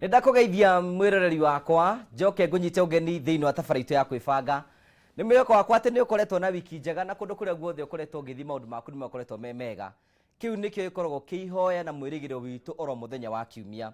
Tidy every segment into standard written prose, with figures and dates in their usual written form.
Nĩ ndakũgeithia mwĩroreri wakwa, njoke ngũnyite ũgeni thĩinĩ wa tabarĩra itũ ya kwĩbanga. Nĩ mwĩhoko wakwa atĩ nĩ ũkoretwo na wiki njega na kũndũ kũrĩa guothe ũkoretwo ũgĩthiĩ maũndũ maku nĩ makoretwo me mega. Kĩu nĩkĩo gĩkoragwo kĩ ihoya na mwĩrĩgĩrĩro witũ oro mũthenya wa kiumia.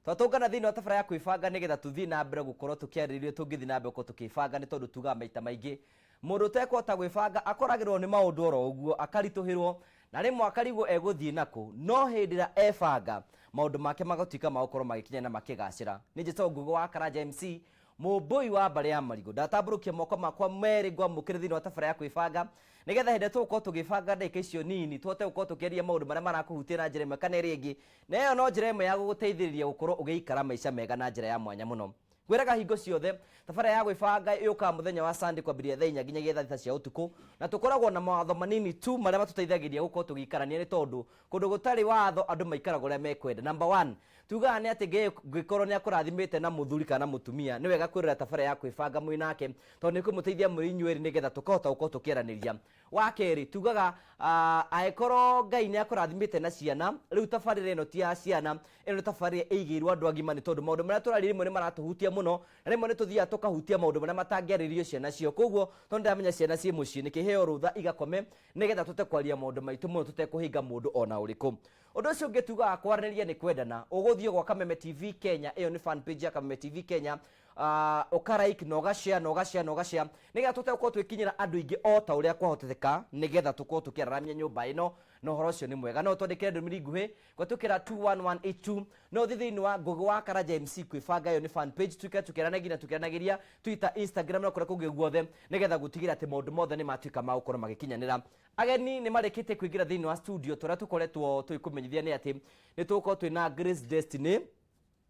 Twatũngana thĩinĩ wa tabarĩra ya kwĩbanga nĩgetha tũthiĩ na mbere gũkorwo tũkĩarĩrĩria ũrĩa tũngĩthiĩ na mbere gũkorwo tũkĩbanga nĩ tondũ tugaga maita maingĩ mũndũ ũtekũhota gwĩbanga akoragĩrĩrwo nĩ maũndũ oro ũguo, akaritũhĩrwo na rĩmwe akarigwo egũthiĩ nakũ, no hĩndĩ ĩrĩa ebanga maũndũ make magatuĩka ma gũkorwo magĩkinya na makĩgacĩra. Niĩ njĩtagwo Ngũgĩ wa Karanja MC, mũmbũi wa mbarĩ ya Marigũ. Ndatambũrũkia moko makwa merĩ ngwamũkĩre thĩinĩ wa tabarĩra ya kwĩbanga nĩgetha hĩndĩ ĩrĩa tũgũkorwo tũgĩbanga ndagĩka icio nini tũhote gũkorwo tũkĩaria maũndũ marĩa marakũhutia na njĩra ĩmwe kana ĩrĩa ĩngĩ, na ĩyo no njĩra ĩmwe ya gũgũteithĩrĩria gũkorwo ũgĩikara maica mega na njĩra ya mwanya mũno. Ngwĩraga hingo ciothe, tabarĩra ya gwĩbanga yũkaga mũthenya wa Sunday kwambĩrĩria thaa inya nginyagia thaa thita cia ũtukũ, na tũkoragwo na mawatho manini tu marĩa matũteithagĩrĩria gũkorwo tũgĩikarania nĩ tondũ kũndũ gũtarĩ watho andũ maikaraga ũrĩa mekwenda. Number one, tugaga nĩ atĩ Ngai angĩkorwo nĩ akũrathimĩte na mũthuri kana mũtumia, nĩ wega kwĩrorera tabarĩra ya kwĩbanga mwĩ nake tondũ nĩ ĩkũmũteithia mwĩ inyuerĩ nĩgetha tũkahota gũkorwo tũkĩaranĩria. Wa kerĩ, tugaga angĩkorwo Ngai nĩ akũrathimĩte na ciana, rĩu tabarĩra ĩno ti ya ciana, ĩno nĩ tabarĩra ĩigĩirwo andũ agima nĩ tondũ maũndũ marĩa tũraria rĩmwe nĩ maratũhutia mũno, na rĩmwe nĩ tũthiaga tũkahutia maũndũ marĩa matangĩarĩrio ciana cio. Koguo tondũ ndĩramenya ciana ciĩ mũciĩ, nĩ kĩheo rũtha igakome nĩgetha tũhote kwaria maũndũ maitũ mũno tũtekũhĩnga mũndũ ona ũrĩkũ. Ũndũ ũcio ũngĩ tugaga kwaranĩria nĩ kwendana. Ũgũthiĩ gwa Kameme TV Kenya, ĩyo nĩ fan page ya Kameme TV Kenya, ũka like na ũga share na ũga share na ũga share nĩgetha tũhote gũkorwo twĩkinyĩra andũ aingĩ o ta ũrĩa kwahoteka nĩgetha tũkorwo tũkĩararamia nyũmba ĩno na ũhoro ũcio nĩ mwega. No ũtwandĩkĩre ndũmĩrĩri nguhĩ kũhetũkĩra 21182 no ũthiĩ thĩinĩ wa Ngũgĩ wa Karanja MC kwĩbanga, ĩyo nĩ fan page, tuikare tũkĩaranagia na tũkĩaranagĩria Twitter, Instagram na kũrĩa kũngĩ guothe nĩgetha gũtigĩrĩra atĩ maũndũ mothe nĩ matuĩka ma gũkorwo magĩkinyanĩra. Ageni nĩ marĩkĩtie kũingĩra thĩinĩ wa studio tũrĩa tũkoretwo tũgĩkũmenyithia nĩ atĩ nĩ tũgũkorwo twĩna Grace Destiny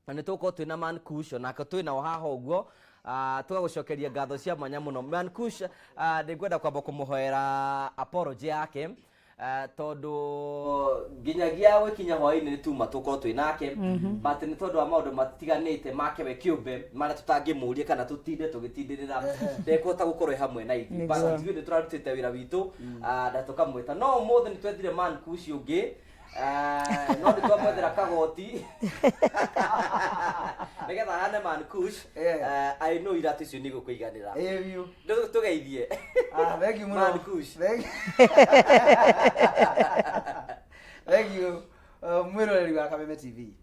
na nĩ tũgũkorwo twĩna Man Kush onake twĩ nao haha ũguo. Tũgagũcokeria ngatho cia mwanya mũno Man Kush. Nĩ ngwenda kwamba kũmũhoera apology yake tondũ nginyagia gwĩkinya hwaĩ-inĩ nĩ tuma tũkorwo twĩ nake, but nĩ tondũ wa maũndũ matiganĩte make we kĩũmbe marĩa tũtangĩmũria kana tũtinde tũgĩtindĩrĩra, ndekũhota gũkorwo e hamwe na ithuĩ, but ithuĩ nĩ tũrarutĩte wĩra witũ na tũkamwĩta. No ũmũthĩ nĩ twethire Man Kush ũngĩ. No nĩ twamwethera kagoti nĩgetha ahane Man Kush. I know iratũ icio nĩ igũkũiganĩra. Ĩĩ biũ. Tũgeithie. Ah, thank you mũno. Man Kush. Thank Thank you. Mwĩroreri wa Kameme TV.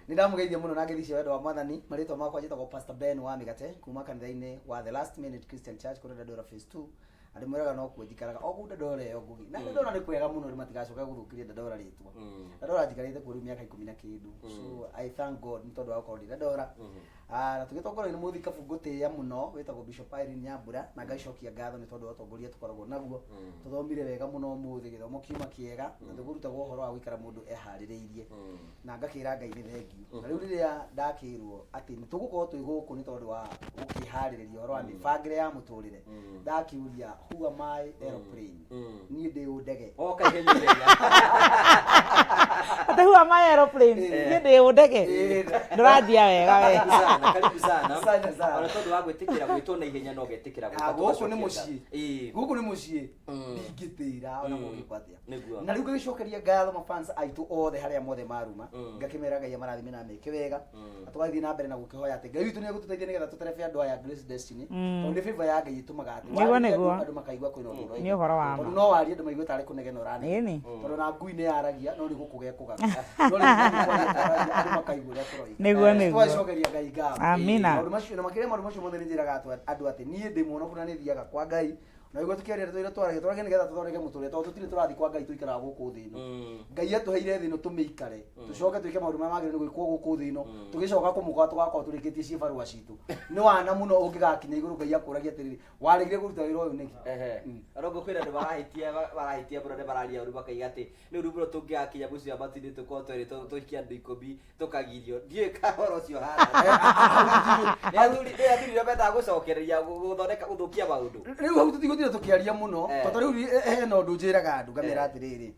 Nĩ ndamũgeithia mũno na ngeithi cia wendo wa Mwathani. Marĩtwa makwa njĩtagwo Pastor Ben wa Mĩgate kuma kanitha-inĩ wa The Last Minute Christian Church kũrĩa Dandora Phase 2. Na ndĩmwĩraga no kuo njikaraga o kũu Dandora ĩyo Ngũgi. Na Dandora nĩ kwega mũno rĩu matigacoke gũthũkĩria Dandora rĩtwa. Dandora njikarĩte kuo rĩu mĩaka ikũmi na kĩndũ. So I thank God nĩ tondũ wa gũkorwo ndĩ Dandora. Ah, na tũgĩtongorio nĩ mũthikabu ngũtĩĩa mũno wĩtagwo Bishop Irene Nyambura na ngacokia ngatho nĩ tondũ wa ũtongoria tũkoragwo naguo. Tũthomire wega mũno ũmũthĩ gĩthomo kiuma kĩega na tũkũrutagwo ũhoro wa gũikara mũndũ eharĩrĩirie na ngakĩra Ngai nĩ thengiũ. Na rĩu rĩrĩa ndakĩrwo atĩ nĩ tũgũkorwo twĩ gũkũ nĩ tondũ wa gũkĩharĩrĩria ũhoro wa mĩbangĩre ya mũtũrĩre, ndakĩũria who am I aeroplane, niĩ ndĩ ũ ndege? Oka ihenya ihenya. Atĩ who am I aeroplane, niĩ ndĩ ũ ndege? Ndũranjia wega we. Karibu sana, karibu sana. Asante sana. Ona tondũ wa gwĩtĩkĩra gwĩtwo na ihenya no ũgetĩkĩra gũka Ah, gũkũ nĩ tũgacokia mũciĩ. ngatho. Ĩĩ. Gũkũ nĩ mũciĩ, ndingĩtĩra ona gũgĩkwo atĩa. Nĩguo. Na rĩu ngagĩcokeria ngatho mafans aitũ othe harĩa mothe maruma, ngakĩmera Ngai amarathime na meke wega, na tũgathiĩ na mbere na gũkĩhoya atĩ Ngai witũ nĩ egũtũteithia nĩgetha tũterebe andũ aya Grace Destiny, tondũ nĩ favor ya Ngai ĩtũmaga atĩ Nĩguo, warĩria nĩguo. andũ, andũ makaigua kwĩna ũndũ ũroiga. Nĩ ũhoro wa ma. Tondũ no warie andũ maigue tarĩ kũnegena ũranegena. Ĩni. Tondũ na ngui nĩ yaragia no nĩ gũkũga ĩkũgaga, no rĩu nĩ kwaria twaragia, andũ makaigua ũrĩa tũroiga. Nĩguo, nĩguo. Tũgacokeria Ngai ngatho. Amina. Maũndũ macio na makĩria maũndũ macio mothe nĩ njĩraga andũ atĩ niĩ ndĩ mwonoku na nĩ thiaga kwa Ngai. Na nĩguo tũkĩaria tũtũire twaragia twaragia nĩgetha tũthondeke mũtũrĩre tondũ tũtirĩ tũrathiĩ kwa Ngai tũikaraga gũkũ thĩ ĩno. Ngai atũheire thĩ ĩno tũmĩikare tũcoke twĩke maũndũ marĩa magĩrĩire nĩ gwĩkwo gũkũ thĩ ĩno, tũgĩcoka kũmũkora tũgakorwo tũrĩkĩtie ciĩbarũa citũ. Nĩ wana mũno ũngĩgakinya igũrũ Ngai akũragia atĩrĩrĩ, waregire kũruta wĩra ũyũ nĩkĩ? Ehe. Ona ngũkwĩra andũ marahĩtia marahĩtia mũno nĩ mararia ũru makaiga atĩ nĩ ũru mũno tũngĩgakinya mũciĩ wa matu-inĩ tũkorwo twerĩ tũhikie andũ ikũmi tũkagirio. Ndiũĩ kana ũhoro ũcio ũhana. Nĩ athuri nĩ athuri arĩa mendaga gũcokereria gũthondeka gũthũkia maũndũ. Rĩu hau tũtigũtinda tũkĩaria mũno. Tondũ rĩu hena ũndũ njĩraga andũ ngamera atĩrĩrĩ,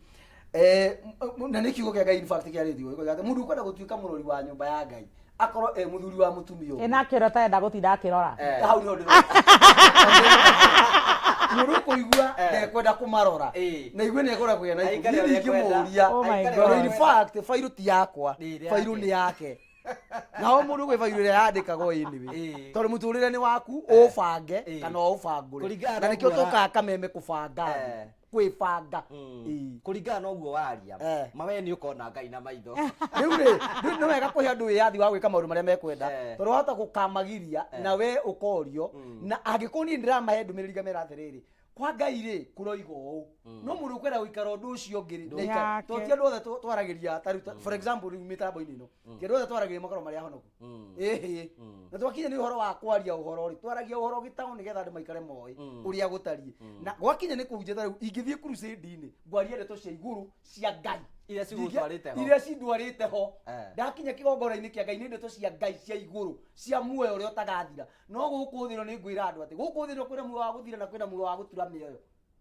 na nĩ kiugo kĩa Ngai in fact kĩarĩtio gĩkoiga atĩ mũndũ ũkwenda gũtuĩka mũrori wa nyũmba ya Ngai akorwo e mũthuri wa mũtumia ũmwe. Ĩ nake ũrĩa ũtarenda gũtinda akĩrora? Hau nĩho ndĩroka. Mũndũ ũkũigua ndekwenda kũmarora na igue nĩ ekwenda kũgĩa na Aikare ikũmi, ũrĩa ekwenda. ndingĩmũria. Oh my Aikare God. ũrĩa In fact, bairũ ti yakwa, Nĩ bairũ yake. nĩ yake. Nao mũndũ gwĩbagirwo ĩrĩa yandĩkagwo anyway. Tondũ mũtũrĩre nĩ waku, ũbange kana ũbangũre. Kũringana Na na nĩkĩo ũguo tũkaga kameme kũbanga thĩ. Kwĩbanga. Kũringana na ũguo waria, mawe nĩ ũkona Ngai na maitho. Rĩu rĩ, rĩu nĩ wega kũhe andũ wĩyathi wa gwĩka maũndũ marĩa mekwenda, tondũ wahota gũkamagiria na we ũkorio. Na angĩkorwo niĩ ndĩramahe ndũmĩrĩri ngamera atĩrĩrĩ, kwa Ngai rĩ, kũroiga ũũ, no mũndũ ũkwenda gũikara ũndũ ũcio ũngĩ rĩ, nĩaikare. Yake. Tondũ ti andũ othe twaragĩria ta rĩu for example, rĩu mĩtambo-inĩ ĩno, ti andũ othe twaragĩria makorwo marĩ ahonoku. Ĩhĩ, na twakinya nĩ ũhoro wa kwaria ũhoro rĩ, twaragia ũhoro gĩtaũ nĩgetha andũ maikare moĩ ũrĩa gũtariĩ. Na gwakinya nĩ kũhunjia, ta rĩu ingĩthiĩ crusade-inĩ, ngwaria ndeto cia igũrũ cia Ngai Iria cigũtwarĩte ho. Iria cindwarĩte ho. Ndakinya kĩgongona-inĩ kĩa Ngai, nĩ ndeto cia Ngai cia igũrũ cia muoyo ũrĩa ũtagathira. No gũkũ thĩ ĩno, nĩ ngwĩra andũ atĩ gũkũ thĩ ĩno kwĩna muoyo wa gũthira na kwĩna muoyo wa gũtura mĩoyo.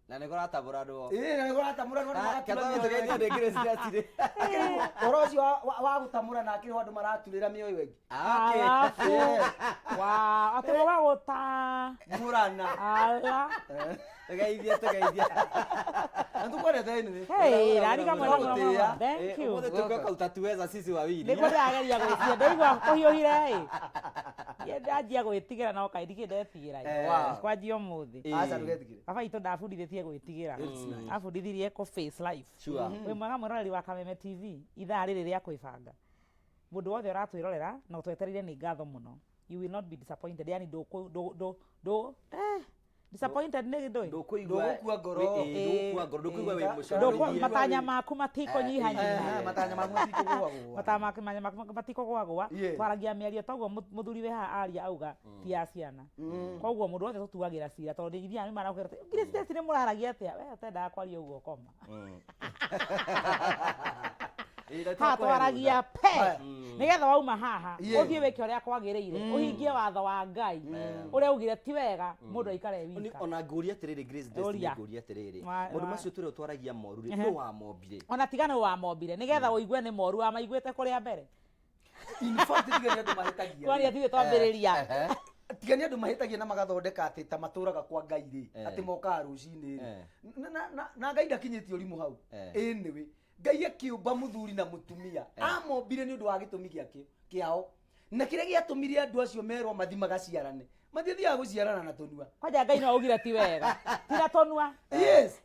Na nĩ kũratabũranwo. Ĩĩ, na nĩ kũratamũranwo andũ magatura mĩoyo. Tũgeithio nĩ Grace Destiny. Akĩrĩ ũhoro ũcio wa gũtamũra, na akĩrĩ ho andũ maraturĩra mĩoyo ĩngĩ. Alafu wa atĩ mũgagũta Mũrana. Ala. Tũgeithie, tũgeithie. Na tũkwendete anyway. Hey, rarika mwena mũno mũno. Tũgũtĩĩa. Thank you. Ũmũthĩ tũgũka utatuweza sisi wawili. Nĩguo ndĩrageria gwĩtia, ndaigua kũhiũhire ĩ. Niĩ ndanjia gwĩtigĩra, no kaĩ ndikĩ ndetigĩra ĩ. Kwanjia ũmũthĩ. Aca, ndũgetigĩre. Baba itũ ndabundithĩtie gwĩtigĩra, abundithirie kũ face life. Wĩ mwega, mwĩroreri wa Kameme TV, ithaa rĩrĩ rĩa kwĩbanga. Mũndũ wothe ũratwĩrorera na ũtwetereire, nĩ ngatho mũno. You will not be disappointed, yani ndũkũ ndũ ndũ ndũ disappointed nĩ ndũĩ. Ndũkũigua Ndũgũkua ngoro. Ndũgũkua ngoro, ndũkũigua wĩ mũconorithie. Matanya maku matikũnyihanyiha. Matanya maku matikũgũagũa. Matanya maku matikũgũagũa. Twaragia mĩario toguo mũthuri wĩ haha aria auga ti ya ciana. Koguo mũndũ wothe tũtuagĩra cira, tondũ ithiaga nĩ marakũra Grace Destiny, mũraragia atĩa we ũtendaga kwaria ũguo koma. Ĩ, na Haha tũkũhe twaragia rũtha. pe nĩgetha wauma haha ũthiĩ wĩke ũrĩa kwagĩrĩire, ũhingie watho wa Ngai ũrĩa ugire ti wega mũndũ aikare wika. Ona ngũria atĩrĩrĩ, Grace Destiny, Ũria. ngũria atĩrĩrĩ, maũndũ macio tũrĩa twaragia moru rĩ, nũ wamombire? Ona tigana wamombire, nĩgetha ũigue nĩ moru, wamaiguĩte kũrĩa mbere. In fact, tiga nĩ andũ mahĩtagia. Kwaria ithuĩ twambĩrĩria. Tiga nĩ andũ mahĩtagia na magathondeka atĩ ta matũraga kwa Ngai rĩ, atĩ mokaga rũcinĩ rĩ. Na Ngai ndakinyĩtie ũrimũ hau. Anyway, Ngai akĩũmba mũthuri na mũtumia, amombire nĩ ũndũ wa gĩtũmi gĩake kĩao, na kĩrĩa gĩatũmire andũ acio merwo mathi magaciarane, matithiaga gũciarana na tũnua. Kwanja Ngai no augire ti wega tiga tũnua.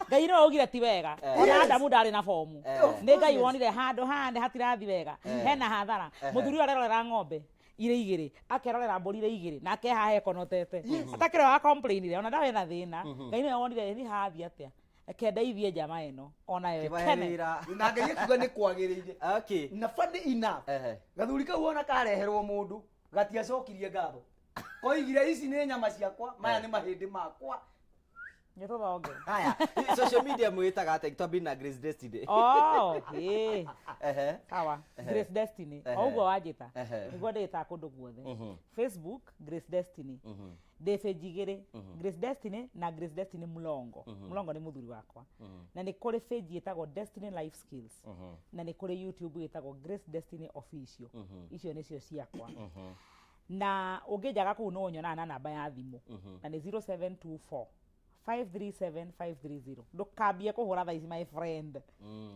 Ngai no augire ti wega. Ona Adamu ndarĩ na bomu. Nĩ Ngai wonire handũ haha nĩ hatirathi wega, hena hathara. Mũthuri ũyũ arerorera ng'ombe irĩ igĩrĩ, akerorera mbũri irĩ igĩrĩ, nake haha ekonotete atakĩrĩ wa complainire, ona ndarĩ na thĩna. Ngai nĩwe wonire nĩ hathiĩ atĩa, reke ndeithie njama ĩno onayo Kĩmahe ĩkene. wĩra. Na Ngai akiuga nĩ kwagĩrĩire. Na funny enough, gathuri kau ona kareherwo mũndũ gatiacokirie ngatho, koigire ici nĩ nyama ciakwa, maya nĩ mahĩndĩ makwa. Nĩ tũthonge. Haya, social media mwĩtaga atĩa? Twambie na Grace Destiny. Oh, ĩĩ. Sawa, Grace Destiny o ũguo wanjĩta, nĩguo ndĩĩtaga kũndũ guothe. Facebook, Grace Destiny. Ndĩ page igĩrĩ, Grace Destiny na Grace Destiny Mlongo. Mlongo nĩ mũthuri wakwa. Na nĩ kũrĩ page ĩtagwo Destiny Life Skills, na nĩ kũrĩ YouTube ĩtagwo Grace Destiny Official. Icio nĩcio ciakwa, na ũngĩnjaga kũu no ũnyonaga na namba ya thimũ, na nĩ 0724 537 530. Ndũkambie kũhũra thaa ici, my friend,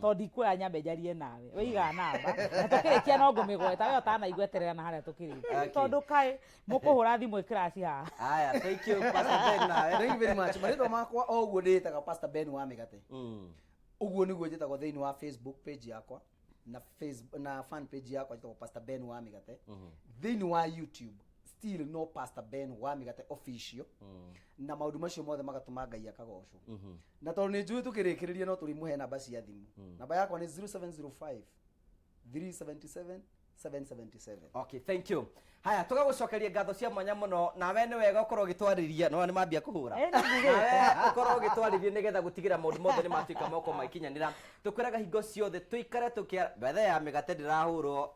tondũ ndikuoya nyambe njarie nawe. Wĩigaga namba na tũkĩrĩkia no ngũmĩgweta. We ũtanaigua, eterera na harĩa tũkĩrĩkia, tondũ kaĩ mũkũhũra thimũ ĩkĩraci haha. Haya, thank you, Pastor Ben, nawe. Thank you very much. Marĩtwa makwa o ũguo ndĩĩtaga Pastor Ben wa Mĩgate. Ũguo nĩguo njĩtagwo thĩinĩ wa Facebook page yakwa na Facebook, na fan page yakwa njĩtagwo Pastor Ben wa Mĩgate. Thĩinĩ wa YouTube still no Pastor Ben wa Mĩgate Official. Na maũndũ macio mothe magatũma Ngai akagocwo. Na tondũ nĩ njũĩ tũkĩrĩkĩrĩria no tũrĩmũhe namba cia thimũ, namba yakwa nĩ 0705 377 777. Okay, thank you. Haya, tũgagũcokeria ngatho cia mwanya mũno. Nawe nĩ wega ũkorwo ũgĩtwarĩria, no nĩ mambia kũhũra. Ĩ, nĩ njugĩte. Nawe ũkorwo ũgĩtwarĩria nĩgetha gũtigĩra maũndũ mothe nĩ matuĩka moko maikinyanĩra. Tũkwĩraga hingo ciothe tũikare tũkĩa bethe ya mĩgate ndĩrahũrwo,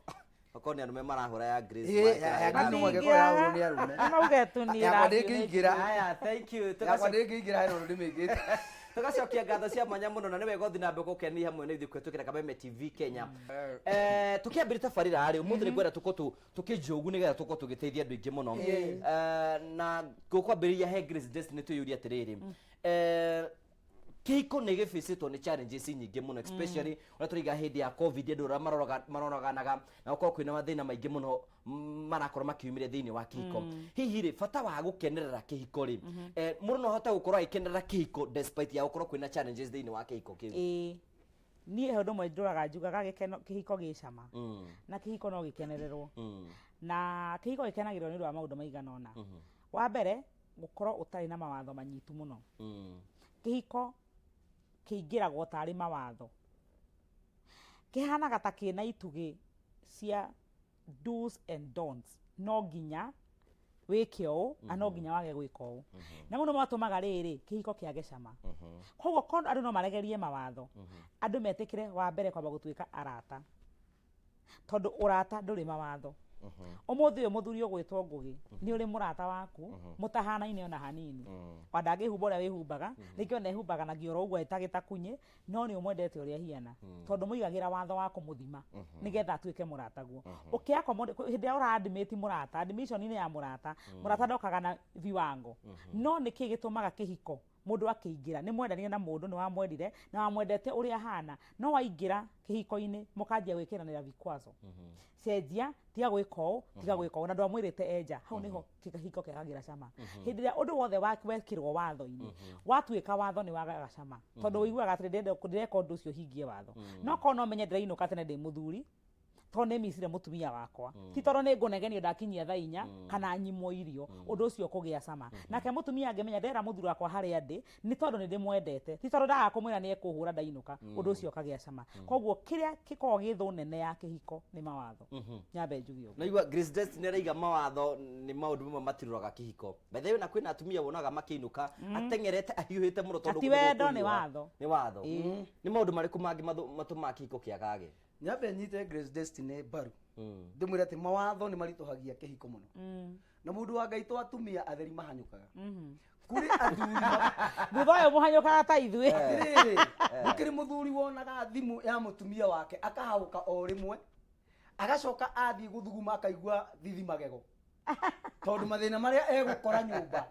okorwo nĩ arũme marahũra ya Grace. Ĩ, ya Grace no angĩkorwo ĩrahũrwo nĩ arũme. Mauge tu nĩ Yakwa ĩrathiĩ nĩ ndĩngĩingĩra. Haya, thank you. Yakwa ndĩngĩingĩra hena ũndũ ndĩmĩkĩte. Tũgacokia ngatho cia mwanya mũno, na nĩ wega ũthiĩ na mbere gũkenia hamwe na ithuĩ kũhetũkĩra Kameme TV Kenya. Tũkĩambĩrĩria tabarĩra rĩ, ũmũthĩ nĩ ngwenda tũkorwo tũkĩnjogu nĩgetha tũkorwo tũgĩteithia andũ aingĩ mũno. Na ngũkwambĩrĩria he Grace Destiny, twĩyũrie atĩrĩrĩ, Kĩhiko nĩ gĩbĩcĩtwo nĩ challenges nyingĩ mũno, especially ũrĩa tũraiga hĩndĩ ya COVID, andũ ũrĩa maroraganaga na gũkorwo kwĩna mathĩna maingĩ mũno marakorwo makiumĩra thĩinĩ wa kĩhiko. Hihi rĩ, bata wa gũkenerera kĩhiko rĩ, mũndũ no ahote gũkorwo agĩkenerera kĩhiko despite ya gũkorwo kwĩna challenges thĩinĩ wa kĩhiko kĩu? Ĩĩ, niĩ he ũndũ ũmwe ndũraga njugaga, gĩkeno, kĩhiko gĩ cama na kĩhiko no gĩkenererwo na kĩhiko gĩkenagĩrĩrwo nĩ ũndũ wa maũndũ maigana ũna. Wa mbere, gũkorwo ũtarĩ na mawatho manyitu mũno. Kĩhiko kĩingĩragwo tarĩ mawatho, kĩhanaga ta kĩna itugĩ cia do's and don'ts, no nginya wĩke ũũ na no nginya wage gwĩka ũũ, na mau nĩmo matũmaga rĩrĩ kĩhiko kĩage cama. Koguo korwo andũ no maregerie mawatho, andũ metĩkĩre wa mbere kwamba gũtuĩka arata, tondũ ũrata ndũrĩ mawatho. Ũmũthĩ ũyũ mũthuri ũgwĩtwo Ngũgĩ nĩ ũrĩ mũrata waku mũtahanaine ona hanini, wa ndangĩhumba ũrĩa wĩhumbaga, rĩngĩ ona ehumbaga na gioro ũguo etagĩtakunyĩ, no nĩ ũmwendete ũrĩa ahiana, tondũ mũigagĩra watho wa kũmũthima nĩgetha atuĩke mũrataguo. Ũkĩ hĩndĩ ĩrĩa ũra admit mũrata, admission-inĩ ya mũrata, mũrata ndokaga na viwango. No nĩkĩ gĩtũmaga kĩhiko mũndũ akĩingĩra nĩ mwendanire na mũndũ, nĩ wamwendire na wamwendete ũrĩa ahana, no waingĩra kĩhiko-inĩ mũkanjia gwĩkĩranĩra vikwazo, cenjia, tiga gwĩka ũũ, tiga gwĩka ũũ, na ndwamwĩrĩte enja. Hau nĩho kĩhiko kĩagagĩra cama. Hĩndĩ ĩrĩa ũndũ wothe wekĩrwo watho-inĩ, watuĩka watho, nĩ wagaga cama, tondũ ũiguaga atĩrĩ, ndĩreka ũndũ ũcio hingie watho. No korwo no menye ndĩrainũka tene ndĩ mũthuri tondũ nĩ micire mũtumia wakwa, ti tondũ nĩ ngũnegenio ndakinyia thaa 4 kana nyimwo irio, ũndũ ũcio ũkũgĩa cama. Nake mũtumia angĩmenya ndera mũthuri wakwa harĩa ndĩ nĩ tondũ nĩ ndĩmwendete, ti tondũ ndaga kũmwĩra nĩ ekũhũra ndainũka, ũndũ ũcio ũkagĩa cama. Koguo kĩrĩa gĩkoragwo gĩ thũ nene ya kĩhiko nĩ mawatho, nyambe njuge ũguo. Naigua Grace Destiny araiga mawatho nĩ maũndũ mamwe matirũraga kĩhiko. By the way, na kwĩna atumia wonaga makĩinũka ateng'erete ahiũhĩte mũno tondũ Ati wendo nĩ kũhiũha. Watho. Nĩ watho. Ĩĩ. Nĩ maũndũ marĩkũ mangĩ matũmaga kĩhiko kĩagage? Nyambe nyite Grace Destiny mbaru, ndĩmwĩre atĩ mawatho nĩ maritũhagia kĩhiko mũno, na mũndũ wa Ngai, to atumia atheri mahanyũkaga, kũrĩ athuri Thutha ũyũ mũhanyũkaga ta ithuĩ. Atĩrĩrĩ, gũkĩrĩ mũthuri wonaga thimũ ya mũtumia wake akahagũka o rĩmwe, agacoka athiĩ gũthuguma akaigua thithi magego, tondũ mathĩna marĩa egũkora nyũmba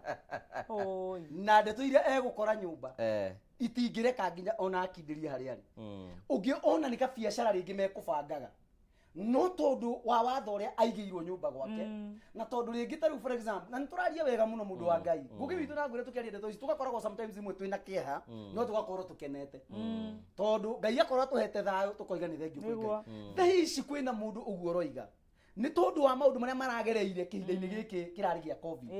Oi. na ndeto iria egũkora nyũmba itingĩreka nginya ona akindĩrie harĩa arĩ. Ũngĩ ona nĩ kabiacara rĩngĩ mekũbangaga, no tondũ wa watho ũrĩa aigĩirwo nyũmba gwake, na tondũ rĩngĩ ta rĩu, for example, na nĩ tũraria wega mũno, mũndũ wa Ngai, Ngũgĩ witũ, na ngwĩre tũkĩaria ndeto ici tũgakoragwo sometimes imwe twĩna kĩeha, no tũgakorwo tũkenete tondũ Ngai akorwo atũhete thayũ, tũkoiga nĩ thengiũ kwĩ Ngai. Thaa ici kwĩna mũndũ ũguo ũroiga nĩ tondũ wa maũndũ marĩa maragereire kĩhinda-inĩ gĩkĩ kĩrarĩ gĩa COVID,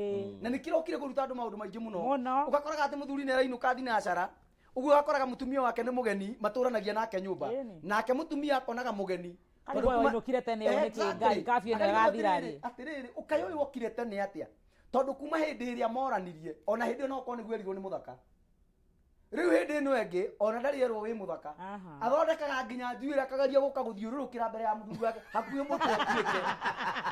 na nĩ kĩrokire kũruta andũ maũndũ maingĩ mũno. Mũno. Ũgakoraga atĩ mũthuri nĩ arainũka thinacara ũguo, ũgakoraga mũtumia wake nĩ mũgeni matũranagia nake nyũmba, nake mũtumia akonaga mũgeni. Karĩ Tondũ we wainũkire tene ũũ nĩkĩ? Exactly. Ngai, kabiũ ĩno Akarigwo ĩgathira atĩrĩrĩ, rĩ? Atĩrĩrĩ, ũkaĩ ũyũ wokire tene atĩa? Tondũ kuma hĩndĩ ĩrĩa moranirie, ona hĩndĩ ĩyo no okorwo nĩguo erirwo nĩ mũthaka, rĩu hĩndĩ ĩno ĩngĩ ona ndarĩ erwo wĩ mũthaka. Athondekaga nginya njuĩrĩ, akageria gũka gũthiũrũrũkĩra mbere ya mũthuri wake hakuhĩ mũtwe ũtuĩke.